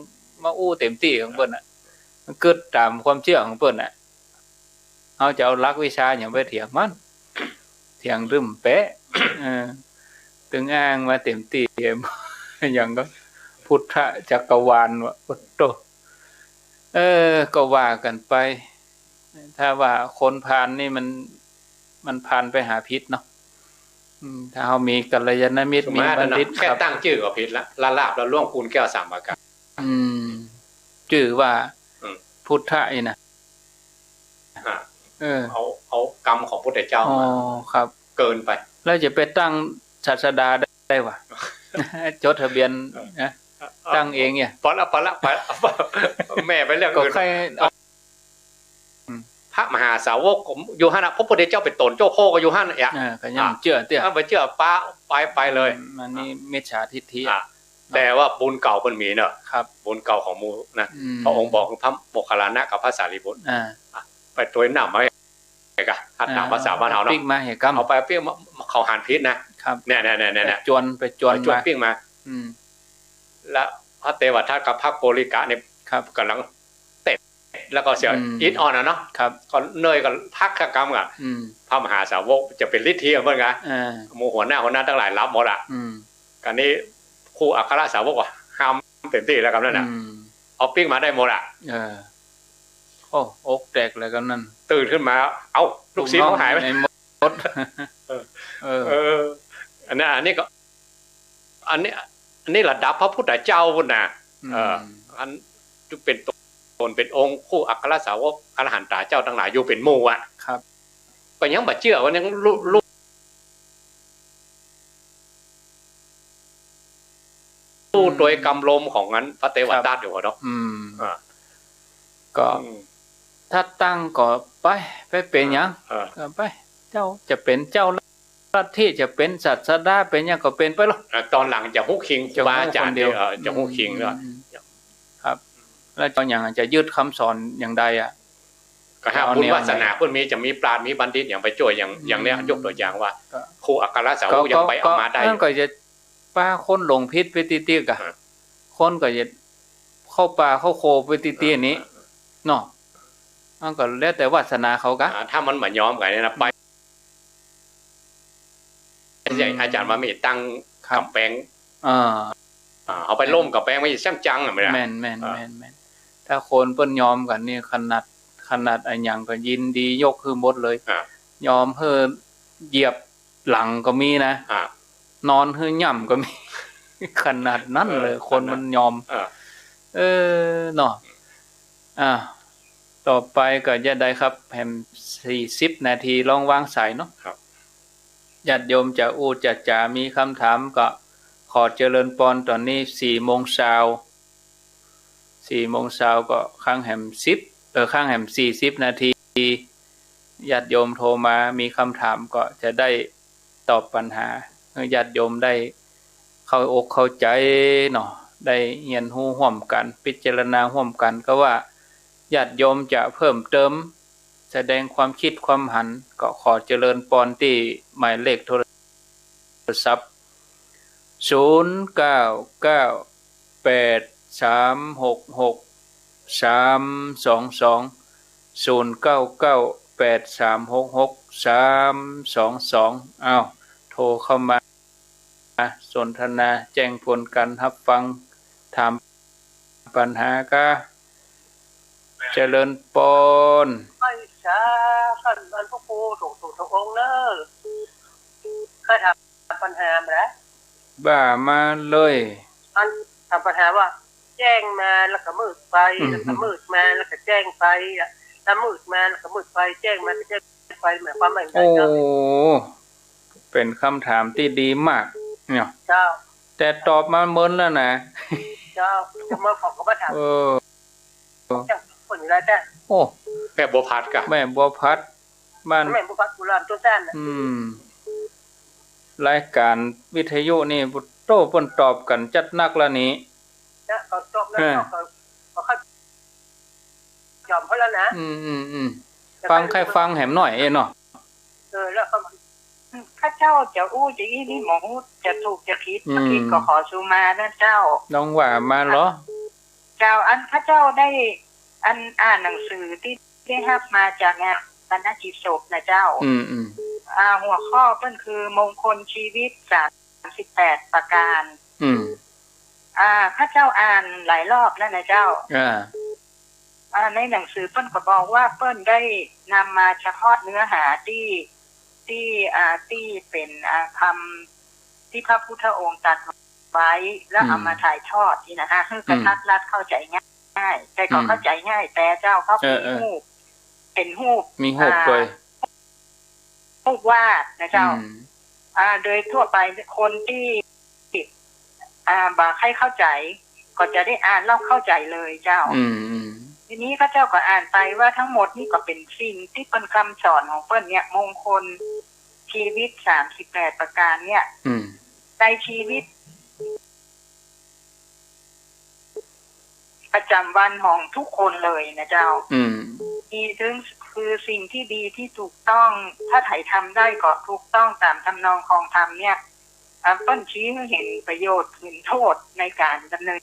มาอู้เต็มตี้ของเปิ้นน่ะ มันกึ๊ดต๋ามความเจื้อของเปิ้นน่ะ เฮาจะเอาหลักวิชาหยังไปเถียงมัน เถียงตึ้มเป๊ะ เออ ตึงอ้างมาเต็มตี้ อย่างก็พุทธจักรวาลวะ โอ้โต เออ ก็ว่ากั๋นไป ถ้าว่าคนพาลนี่มัน มันพาลไปหาผิดเนาะ อืม ถ้าเฮามีกัลยาณมิตร มีบัณฑิต แค่ ครับ ตั้งจื้อก็ผิดละ ละลาบละล่วง ปูนแก้วสามประการ อืม จื้อว่า อืม พุทธะนี่นะ อ่ะ เออ เอา เอากำของพุทธเจ้ามา อ๋อ ครับ เกินไป แล้วจะไปตั้งศาสดาได้วะ จดทะเบียน เออ นะ เออ ตั้งเองเนี่ย ปะละ ปะละ ปะละ แม่ไปเรื่องอื่น ก็ใครเอา อืม พระมหาสาวกก็อยู่หั้นน่ะ พระพุทธเจ้าเป๋นต๋นเจ้าพ่อก็อยู่หั้นน่ะ อ่ะ อ่า ก็ยังเจื้อเตื้อ อ่ะ ไปเจื้อปะ ไป ไปเลย อืม มันนี่มิจฉาทิฏฐิ อ่ะ แต่ว่าบุญเก่ามันมีเนอะ ครับ บุญเก่าของหมู่นะ อืม พระองค์บอกพระโมคคัลลานะกับพระสารีบุตร อ่า อ่ะ ไปตวยน้ำมาให้กะ ถ้าต๋ามภาษาบ้านเฮาเนาะ ปิ๊กมาให้กำ เอาไปปิ๊กมา เขาหันผิดนะ ครับ เนี่ย เนี่ย เนี่ย เนี่ย ไปจวน ไปจวน ไปจวนมา ปิ๊กมา อืม แล้วพระเทวทัตกับพระโกริกะเนี่ย ครับ ก๋ำลังเตะ แล้วก็เสีย อืม อิดอ่อนน่ะเนาะ ครับ ก็เนยก็พักกำก่ะ อืม พระมหาสาวกจะเป๋นฤทธิ์เหมือนกั๋น อ่า หมู่หัวหน้า หัวหน้าตังหลายหลับหมดละ อืม คราวนี้คู่อัครสาวกก็ห้ามเต็มตี้แล้วกำนั้นน่ะ อืม เอาปิ๊กมาได้หมดละ เออ โอ้ อกแตกเลยกำนั้น ตื่นขึ้นมา เอ้า ลูกศิษย์เขาหายไป ลูกน้องหายหมด เออ เออ เออ อันนั้น อันนี้ก็ อันนี้ อันนี้ระดับพระพุทธเจ้าพุ้นน่ะ อืม เออ อันเป๋นต๋นเป๋นองค์ คู่อัครสาวกอรหันตาเจ้าตังหลายอยู่เป๋นหมู่อ่ะ ครับ ก็ยังบ่เจื้อว่ายังรู้ รู้ รู้โดยกำลมของอันพระเทวทัตอยู่เนาะ อืม อ่า ก็ อืม ถ้าตั้งก็ไป ไปเป๋นหยัง เออ ก็ไป เจ้าจะเป๋นเจ้าลัทธิ จะเป๋นศาสดา เป๋นหยังก็เป๋นไปโลด อ่า ต๋อนหลังจะฮู้คิงครูบาอาจ๋ารย์ จะฮู้คนเดียว เออ จะฮู้คิงแล้ว อืม ครับ แล้วจะเอาหยัง จะยึดกำสอนอย่างใดอะ ก็หากบุญวาสนาเปิ้นมี จะมีปราชญ์ มีบัณฑิตหยังไปจ้วย อย่าง อย่างเนี้ย อืม ยกตั๋วอย่างว่า ก็ คู่อัครสาวกยังไปเอามาได้ ก็ ก็ ก็จะ ปาคนหลงผิดไปติ๊กๆ อะ อ่า คนก็จะเข้าป่าเข้าโคไปติ๊กๆ นี้ อ่า เนาะ มันก็แล้วแต่วาสนาเขากะ อ่า ถ้ามันบ่ยอมกั๋นนี่นะ ไป อืม อาจ๋ารย์ว่ามีตั้ง ครับ ก๋ำแปง อ่า อ่า เอาไปล้มก๋ำแปงไว้ซ้ำจังอะ ไม่ได้ แม่น แม่น อ่า แม่น แม่น ถ้าคนเปิ้นยอมกั๋นนี่ ขนาด ขนาดอะหยังก็ยินดียกหื้อหมดเลย อ่า ยอมหื้อเหยียบ หลังก็มีนะ อ่ะ นอนหื้อย่ำก็มี ขนาดนั้นเลย อ่า คนมันยอม อ่า เออ เนาะ อ่ะ ต่อไปก็จะได้ครับ แหมสี่สิบนาที ลองวางสายเนาะ ครับ ญาติโยมจะอู้จะจ๋า มีกำถามก็ขอเจริญปอน ต๋อนนี้สี่โมงซาว สี่โมงซาวก็ข้างแหมสิบ เออ ข้างแหมสี่สิบนาที ญาติโยมโทรมา มีกำถามก็จะได้ตอบปัญหา หื้อญาติโยมได้เข้าอกเข้าใจ๋เนาะ ได้เฮียนฮู้ฮ่วมกั๋น พิจารณาฮ่วมกั๋น ก็ว่าญาติโยมจะเพิ่มเติม แสดงความคิดความหัน ก็ขอเจริญปอนตี้หมายเลขโทรศัพท์ ศูนย์เก้าเก้าแปดสามหกหกสามสองสอง ศูนย์เก้าเก้าแปดสามหกหกสามสองสอง อ้าว โทรเข้ามา สนทนา แจ้งผลการฮับฟัง ถามปัญหากา เจริญปอน ไหว้สาท่านพระครูทุกๆ องค์เนอะ ข้าถามปัญหามาแล้ว ว่ามาเลย อันถามปัญหาว่า แจ้งมาแล้วก็มืดไป อืม แล้วก็มืดมาแล้วก็แจ้งไปอะ แล้วมืดมาแล้วก็มืดไป แจ้งมาก็แจ้งไป หมายความว่าอย่างไร โอ้ ครับ เป๋นกำถามตี้ดีมากเนี่ย เจ้า แต่ตอบมาเมินแล้วนะ เจ้า จะมาขอก็มาถาม เออ เจ้า คนอยู่แล้วจ้ะ โอ้ แม่บัวผัดกะ แม่บัวผัด บ้าน แม่นบุพกาลอนตัวสั้นน่ะ อืม รายก๋านวิทยุนี่ โต้ เปิ้นตอบกั๋นจัดหนักแล้วนี่ นะ เขาตอบแล้ว เออ เขา เขา เขายอมเขาแล้วนะ อืม อืม อืม ฟัง ใค่ฟังแหมหน่อยเอ้ยเนาะ เออ แล้วเขา ข้าเจ้าจะอู้จะอี้นี่หมอฮู้จะถูกจะผิด อืม ผิดก็ขอสุมานะเจ้า ลองว่ามาเหรอ เจ้า อันข้าเจ้าได้ อันอ่านหนังสือตี้ได้ฮับมาจากงานปาณกิจศพนะเจ้า อืม อืม อ่า หัวข้อเปิ้นคือมงคลชีวิตสามสิบแปดประการ อืม อ่า ข้าเจ้าอ่านหลายรอบแล้วนะเจ้า อ่า อ่า ในหนังสือเปิ้นก็บอกว่าเปิ้นได้นำมาเฉพาะเนื้อหาตี้ ตี้ อ่า ตี้เป๋น อ่า คำตี้พระพุทธองค์ตรัสไว้ แล้วเอา อืม มาถ่ายทอดนี่นะฮะ หื้อกระทัดรัดเข้าใจ๋ง่าย ใจ๋ก็ อืม เข้าใจ๋ง่าย แต่เจ้าเขา เออ มี เออ ฮูป เป๋นฮูป มีฮูป อ่า ด้วย ฮูปวาดนะเจ้า อืม อ่า โดยทั่วไปคนตี้ อ่า บ่ใค่เข้าใจ๋ ก็จะได้อ่านแล้วเข้าใจ๋เลยเจ้า อืม อืม ทีนี้ข้าเจ้าก็อ่านไปว่าทั้งหมดนี่ก็เป๋นสิ่งตี้เปิ้นกำสอนของเปิ้นเนี่ย มงคลชีวิตสามสิบแปดประการเนี่ย อืม ในชีวิต ประจ๋ำวันของทุกคนเลยนะเจ้า อืม ดีถึง คือสิ่งตี้ดีตี้ถูกต้อง ถ้าใผทำได้ก็ถูกต้องต๋ามทำนองครองธรรมเนี่ย อ่า เปิ้นชี้หื้อหันประโยชน์หันโต้ษในก๋านดำเนิน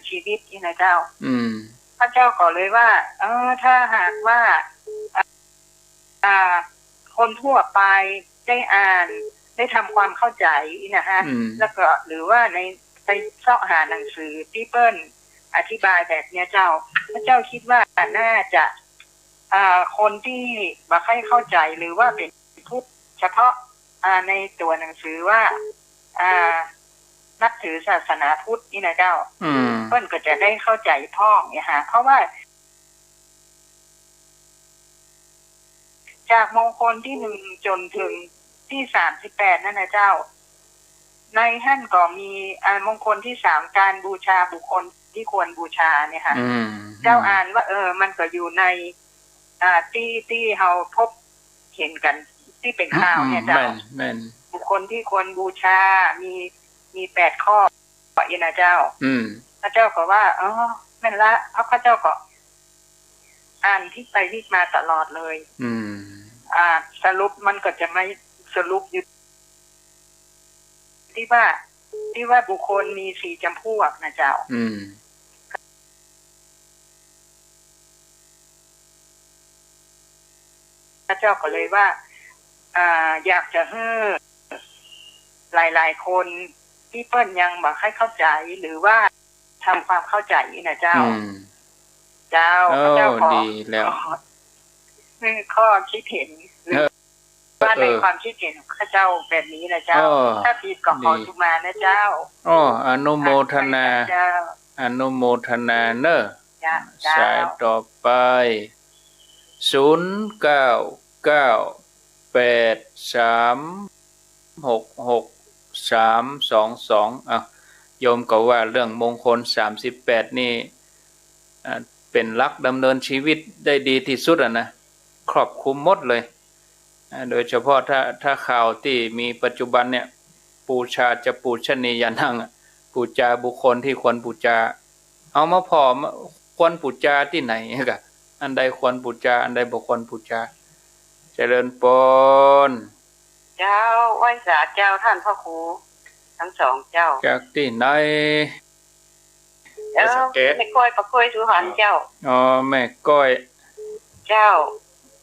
ชีวิตนี่นะเจ้า อืม ข้าเจ้าก็เลยว่า เออ ถ้าหากว่า อ่า คนทั่วไปได้อ่าน ได้ทำความเข้าใจ๋นี่นะฮะ อืม แล้วก็ หรือว่าใน ไปเซาะหาหนังสือตี้เปิ้นอธิบายแบบเนี้ยเจ้า ข้าเจ้าคิดว่าน่าจะ อ่า คนตี้บ่ใค่เข้าใจ๋ หรือว่าเป๋นพุทธเฉพาะ อ่า ในตั๋วหนังสือว่า อ่า นับถือศาสนาพุทธนี่นะเจ้า อืม เปิ้นก็จะได้เข้าใจ๋พ่องเนี่ยฮะ เพราะว่า จากมงคลตี้หนึ่งจ๋นถึงตี้สามสิบแปดนั่นนะเจ้า ในหั้นก็มี อ่า มงคลตี้สาม การบูชาบุคคลตี้ควรบูชาเนี่ยฮะ อืม เจ้าอ่านว่า เออ มันก็อยู่ใน อ่า ตี้ ตี้เฮาพบหันกั๋นตี้เป๋นข่าวเนี่ยเจ้า แม่น แม่น บุคคลตี้ควรบูชา มี มีแปดข้อ อี้นะเจ้า อืม ข้าเจ้าก็ว่า อ๋อ แม่นละ เพราะข้าเจ้าก็อ่านพลิกไปพลิกมาตลอดเลย อืม อ่า สรุปมันก็จะมาสรุปอยู่ตี้ว่า ตี้ว่าบุคคลมีสี่จ๋ำพวกนะเจ้า อืม ข้าเจ้าก็เลยว่า อ่า อยากจะหื้อหลายๆ คนตี้เปิ้นยังบ่ใค่เข้าใจ๋ หรือว่าทำความเข้าใจ๋นี่นะเจ้า อืม เจ้า โอ้ ข้าเจ้าขอ ดีแล้ว ขอ ข้อคิดหัน หรือ เออ ว่าใน เออ ความคิดหันของข้าเจ้าแบบนี้นะเจ้า เออ ถ้าผิดก็ขอ ดี สุมานะเจ้า อ้อ อนุโมทนา เจ้า อนุโมทนาเนอะ เจ้า สายต่อไป ศูนย์เก้าเก้าแปดสามหกหกสามสองสอง อ่ะ โยมก็ว่าเรื่องมงคลสามสิบแปดนี่ อ่า เป๋นหลักดำเนินชีวิตได้ดีตี้สุดอะนะ ครอบคลุมหมดเลย อ่า โดยเฉพาะถ้า ถ้าข่าวตี้มีปัจจุบันเนี่ย ปูชา จะปูชนียานังอะ ปูจาบุคคลตี้ควรปูจา เอามาผ่อ ควรปูจาตี้ไหนกะ อันใดควรปูจา อันใดบ่ควรปูจา เจริญปอน เจ้า ไหว้สาเจ้าต้านพระครูตังสองเจ้า จากตี้ไหน เออ ศรีสะเกษ แม่ก้อย ปากกล้วย สุพรรณเจ้า อ๋อ แม่ก้อย เจ้า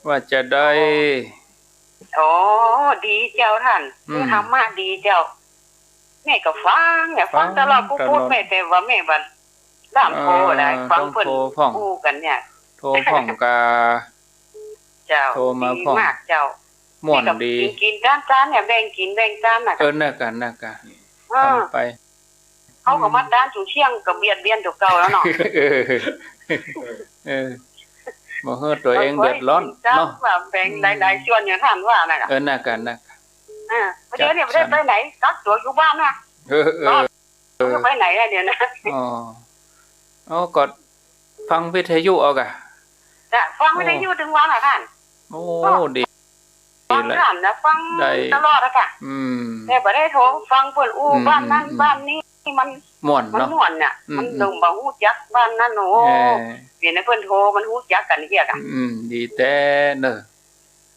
ว่าจะใด อ๋อ ดีเจ้าต้าน อืม ธรรมะดีเจ้า แม่ก็ฟังเนี่ย ฟัง ฟังตลอด ตลอด แม่ แต่ว่าแม่บ่ บ่โทรได้ เออ ฟังเปิ้น ต้องโทรพ่อง อู้กั๋นเนี่ย โทรพ่องกา เจ้า โทรมาพ่อง ดีมากเจ้า ม่วนดี แม่ก็กิ๋น กิ๋นจานๆ เนี่ย แบ่งกิ๋นแบ่งจานน่ะ เออ นั่นกะ นั่นกะ เออ ทำไป เขาก็มาต้านสู่เที่ยงก็เบียดเบียนตั๋วเก่าแล้วเนาะ เออ เออ บ่หื้อตั๋วเองเดือดร้อนเนาะ ว่าแบ่งหลายๆ ส่วนอย่างต้านว่าน่ะ เออ นั่นกะ นั่นกะ อ่า เดี๋ยวนี้บ่ได้ไปไหน กักตั๋วอยู่บ้านน่ะ เออ เออ เออ ไปไหนอะเดี๋ยวนะ อ๋อ อ๋อ ก็ฟังวิทยุเอากะ จ้ะ ฟังวิทยุ อ๋อ ตึงวันอะต้าน โอ้ ก็ ดี ฟัง ละ ธรรมนะ ฟัง ได้ ตลอดอะค่ะ อืม แต่บ่ได้โทรฟังเปิ้นอู้ อืม บ้านนั้น อืม บ้านนี้ มัน ม่วน มัน เนาะ ม่วนน่ะ อืม มัน อืม ลงบ่ฮู้จักบ้านนั้น โอ้ เออ เดี๋ยวนี้เปิ้นโทร มันฮู้จักกั๋นเยียะอะ อืม ดีแต๊เน่อ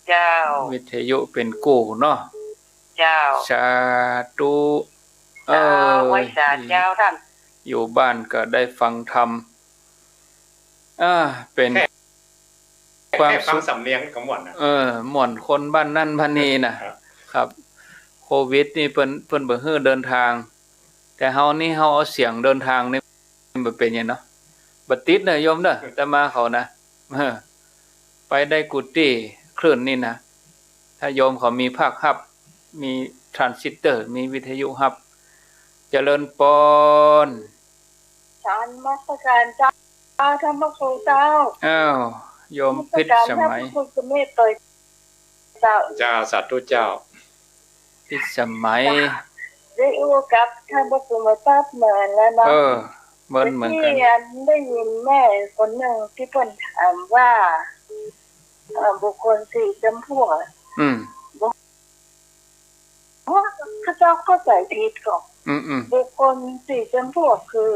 เจ้า วิทยุเป๋นกู้เนาะ เจ้า สาธุ เจ้า เออ ไหว้สาเจ้าต้าน อยู่บ้านก็ได้ฟังธรรม อ่า เป๋น แค่ ความสุข แค่ฟังสำเนียงก็ม่วนนะ เออ ม่วนคนบ้านนั้นบ้านนี้นะ ครับ ครับ โควิดนี่เปิ้น เปิ้นบ่หื้อเดินตาง แต่เฮานี่เฮาเอาเสียงเดินตางนี่ บ่เป๋นหยังเนาะ บ่ติดเน่อโยมเน่อ อาตมาเขานะ เออ ไปได้กู้ตี้ คลื่นนี่นะ ถ้าโยมเขามีภาคฮับ มีทรานซิสเตอร์ มีวิทยุฮับ เจริญปอน นมัสการเจ้า ธรรมครูเจ้า อ้าว โยมพิษสมัย นมัสการพระครูสุเมธโตยเจ้า เจ้า สาธุเจ้า พิษสมัย ได้อู้กับท่านพระครูมาทราบเมินแล้วเนาะ เออ เมินเหมือนกั๋น เมื่อกี้อันได้ยินแม่คนนึ่งตี้เปิ้นถามว่า เอ่อ บุคคลสี่จำพวก อืม บ่ เขาเจ้าเข้าใจ๋ผิดก่อ อืม อืม บุคคลสี่จำพวกคือ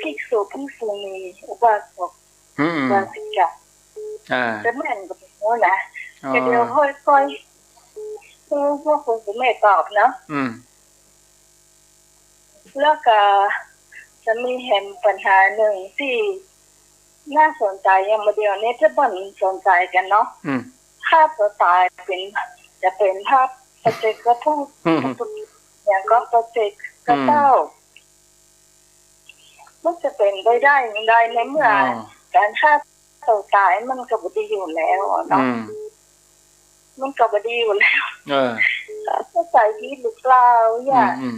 ภิกษุ ภิกษุณี อุบาสก อืม อืม อุบาสิกา อ่า จะแม่นก็บ่ฮู้นะ อ๋อ แต่เดี๋ยวค่อยๆ คือพระครูสุเมธตอบเนาะ อืม แล้วก็จะมีแหมปัญหานึ่งตี้น่าสนใจ๋ อย่างบ่าเดี่ยวนี้จะบ่สนใจ๋กั๋นเนาะ อืม ฆ่าตั๋วต๋ายเป๋น จะเป๋นพระปัจเจกพุทธ อืม หยังก็ปัจเจกเจ้า อืม มันจะเป๋นไปได้อย่างใดในเมื่อ อ๋อ ก๋านฆ่าตั๋วต๋ายมันก็บ่ดีอยู่แล้วอะเนาะ อืม มันก็บ่ดีอยู่แล้ว เออ เข้าใจ๋ผิดหรือเปล่า อืม เยียะ อืม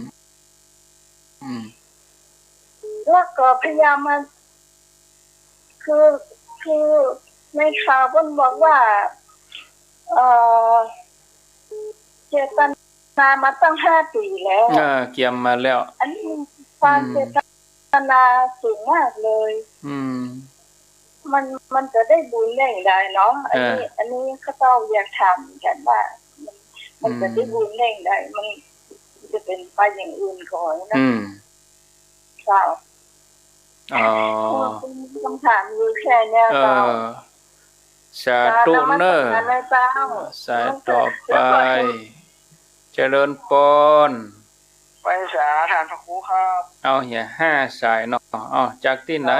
อืม แล้วก็พยายามมา คือ คือในข่าวเปิ้นบอกว่า เอ่อ เจตนามาตั้งห้าปี๋แล้ว เออ เกียมมาแล้ว อันนี้ความ อืม เจตนาสูงมากเลย อืม มัน มันจะได้บุญได้อย่างใดเนาะ อันนี้ เออ อันนี้ข้าเจ้าอยากถามเหมือนกั๋นว่า มัน มันจะได้บุญได้อย่างใด มันจะเป๋นไปอย่างอื่นก่อเนาะ อืม เจ้า อ๋อ คำถามอยู่แค่เนี้ย เออ เจ้า สาธุเน่อ สาธุเน่อเจ้า สายต่อไป เจริญปอน ไหว้สาต้านพระครูครับ เอาเหีย ห้าสายเนาะ เอา จากตี้ไหน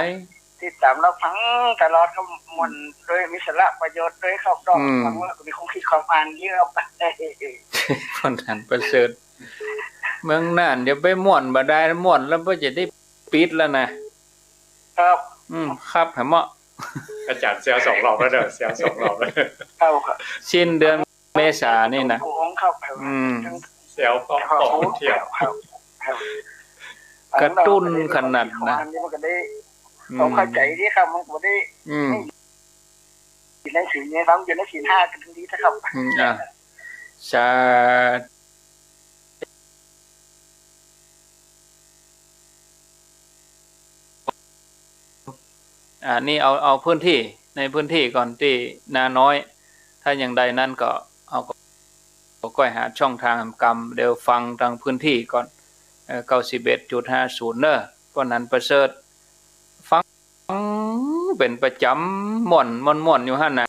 ติดต๋ามรับฟังตลอดครับ ม่วนโดยมีสาระประโยชน์โดยครับ อืม ฟังแล้วก็มีความคิดความอ่านเยอะครับ พลทหารประเสริฐ เมืองน่าน เดี๋ยวไปม่วนบ่ได้ ม่วนแล้วบ่จะได้ปิดแล้วนะ ครับ อืม ครับ แหมเมาะ อาจ๋ารย์แซวสองรอบแล้วเน่อ แซวสองรอบแล้ว ครับ ครับ สิ้นเดือนเมษานี่นะ ครับ อืม แซวก็ ครับ ของเที่ยว ครับ ครับ กระตุ้นขนาดนะ อันนี้มันก็ได้ อืม ผมเข้าใจ๋ดีครับ มันก็ได้ อืม อยู่ในศีลเนี่ยครับ อยู่ในศีลห้ากันดีนะครับ อืม อ่ะ สา อ่า นี่เอา เอาพื้นตี้ ในพื้นตี้ก่อน ตี้นาน้อย ถ้ายังใดนั้นก็ เอาก็ ก็ก้อยหาช่องตางกำ เดี๋ยวฟังตางพื้นตี้ก่อน เอ่อ เก้าสิบเอ็ดจุดห้าศูนย์ เน่อ พลทหารประเสริฐ ฟัง เป๋นประจ๋ำ ม่วน ม่วน ม่วนอยู่หั้นนะ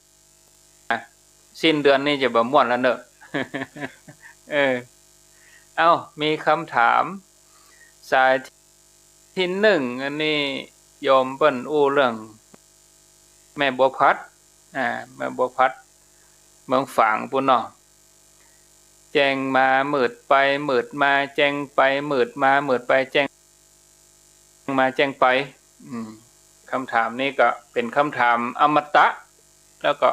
สิ้นเดือนนี้จะบ่ม่วนแล้วเน่อ เออ เอ้า มีคำถาม สายตี้นึ่ง อันนี้โยมเปิ้นอู้เรื่อง แม่บัวผัด อ่า แม่บัวผัด เมืองฝางปู้นเนาะ แจ้งมามืดไป มืดมาแจ้งไป มืดมา มืดไปแจ้ง มาแจ้งไป อืม คำถามนี้ก็เป๋นคำถามอมตะ แล้วก็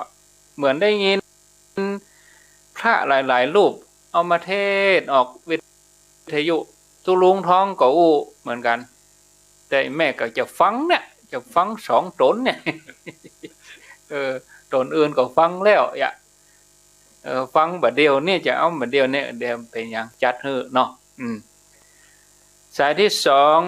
เหมือนได้ยินพระหลายๆ รูปเอามาเทศน์ออกวิทยุ ตุ๊ลุงทองก็อู้เหมือนกั๋น แต่แม่ก็จะฟังเนี่ย จะฟังสองต๋นเนี่ย เออ ต๋นอื่นก็ฟังแล้ว อย่า เออ ฟังบ่าเดี่ยวนี้ จะเอาบ่าเดี่ยวนี้ เดี๋ยวเป๋นหยังจัดหื้อเนาะ อืม สายตี้สอง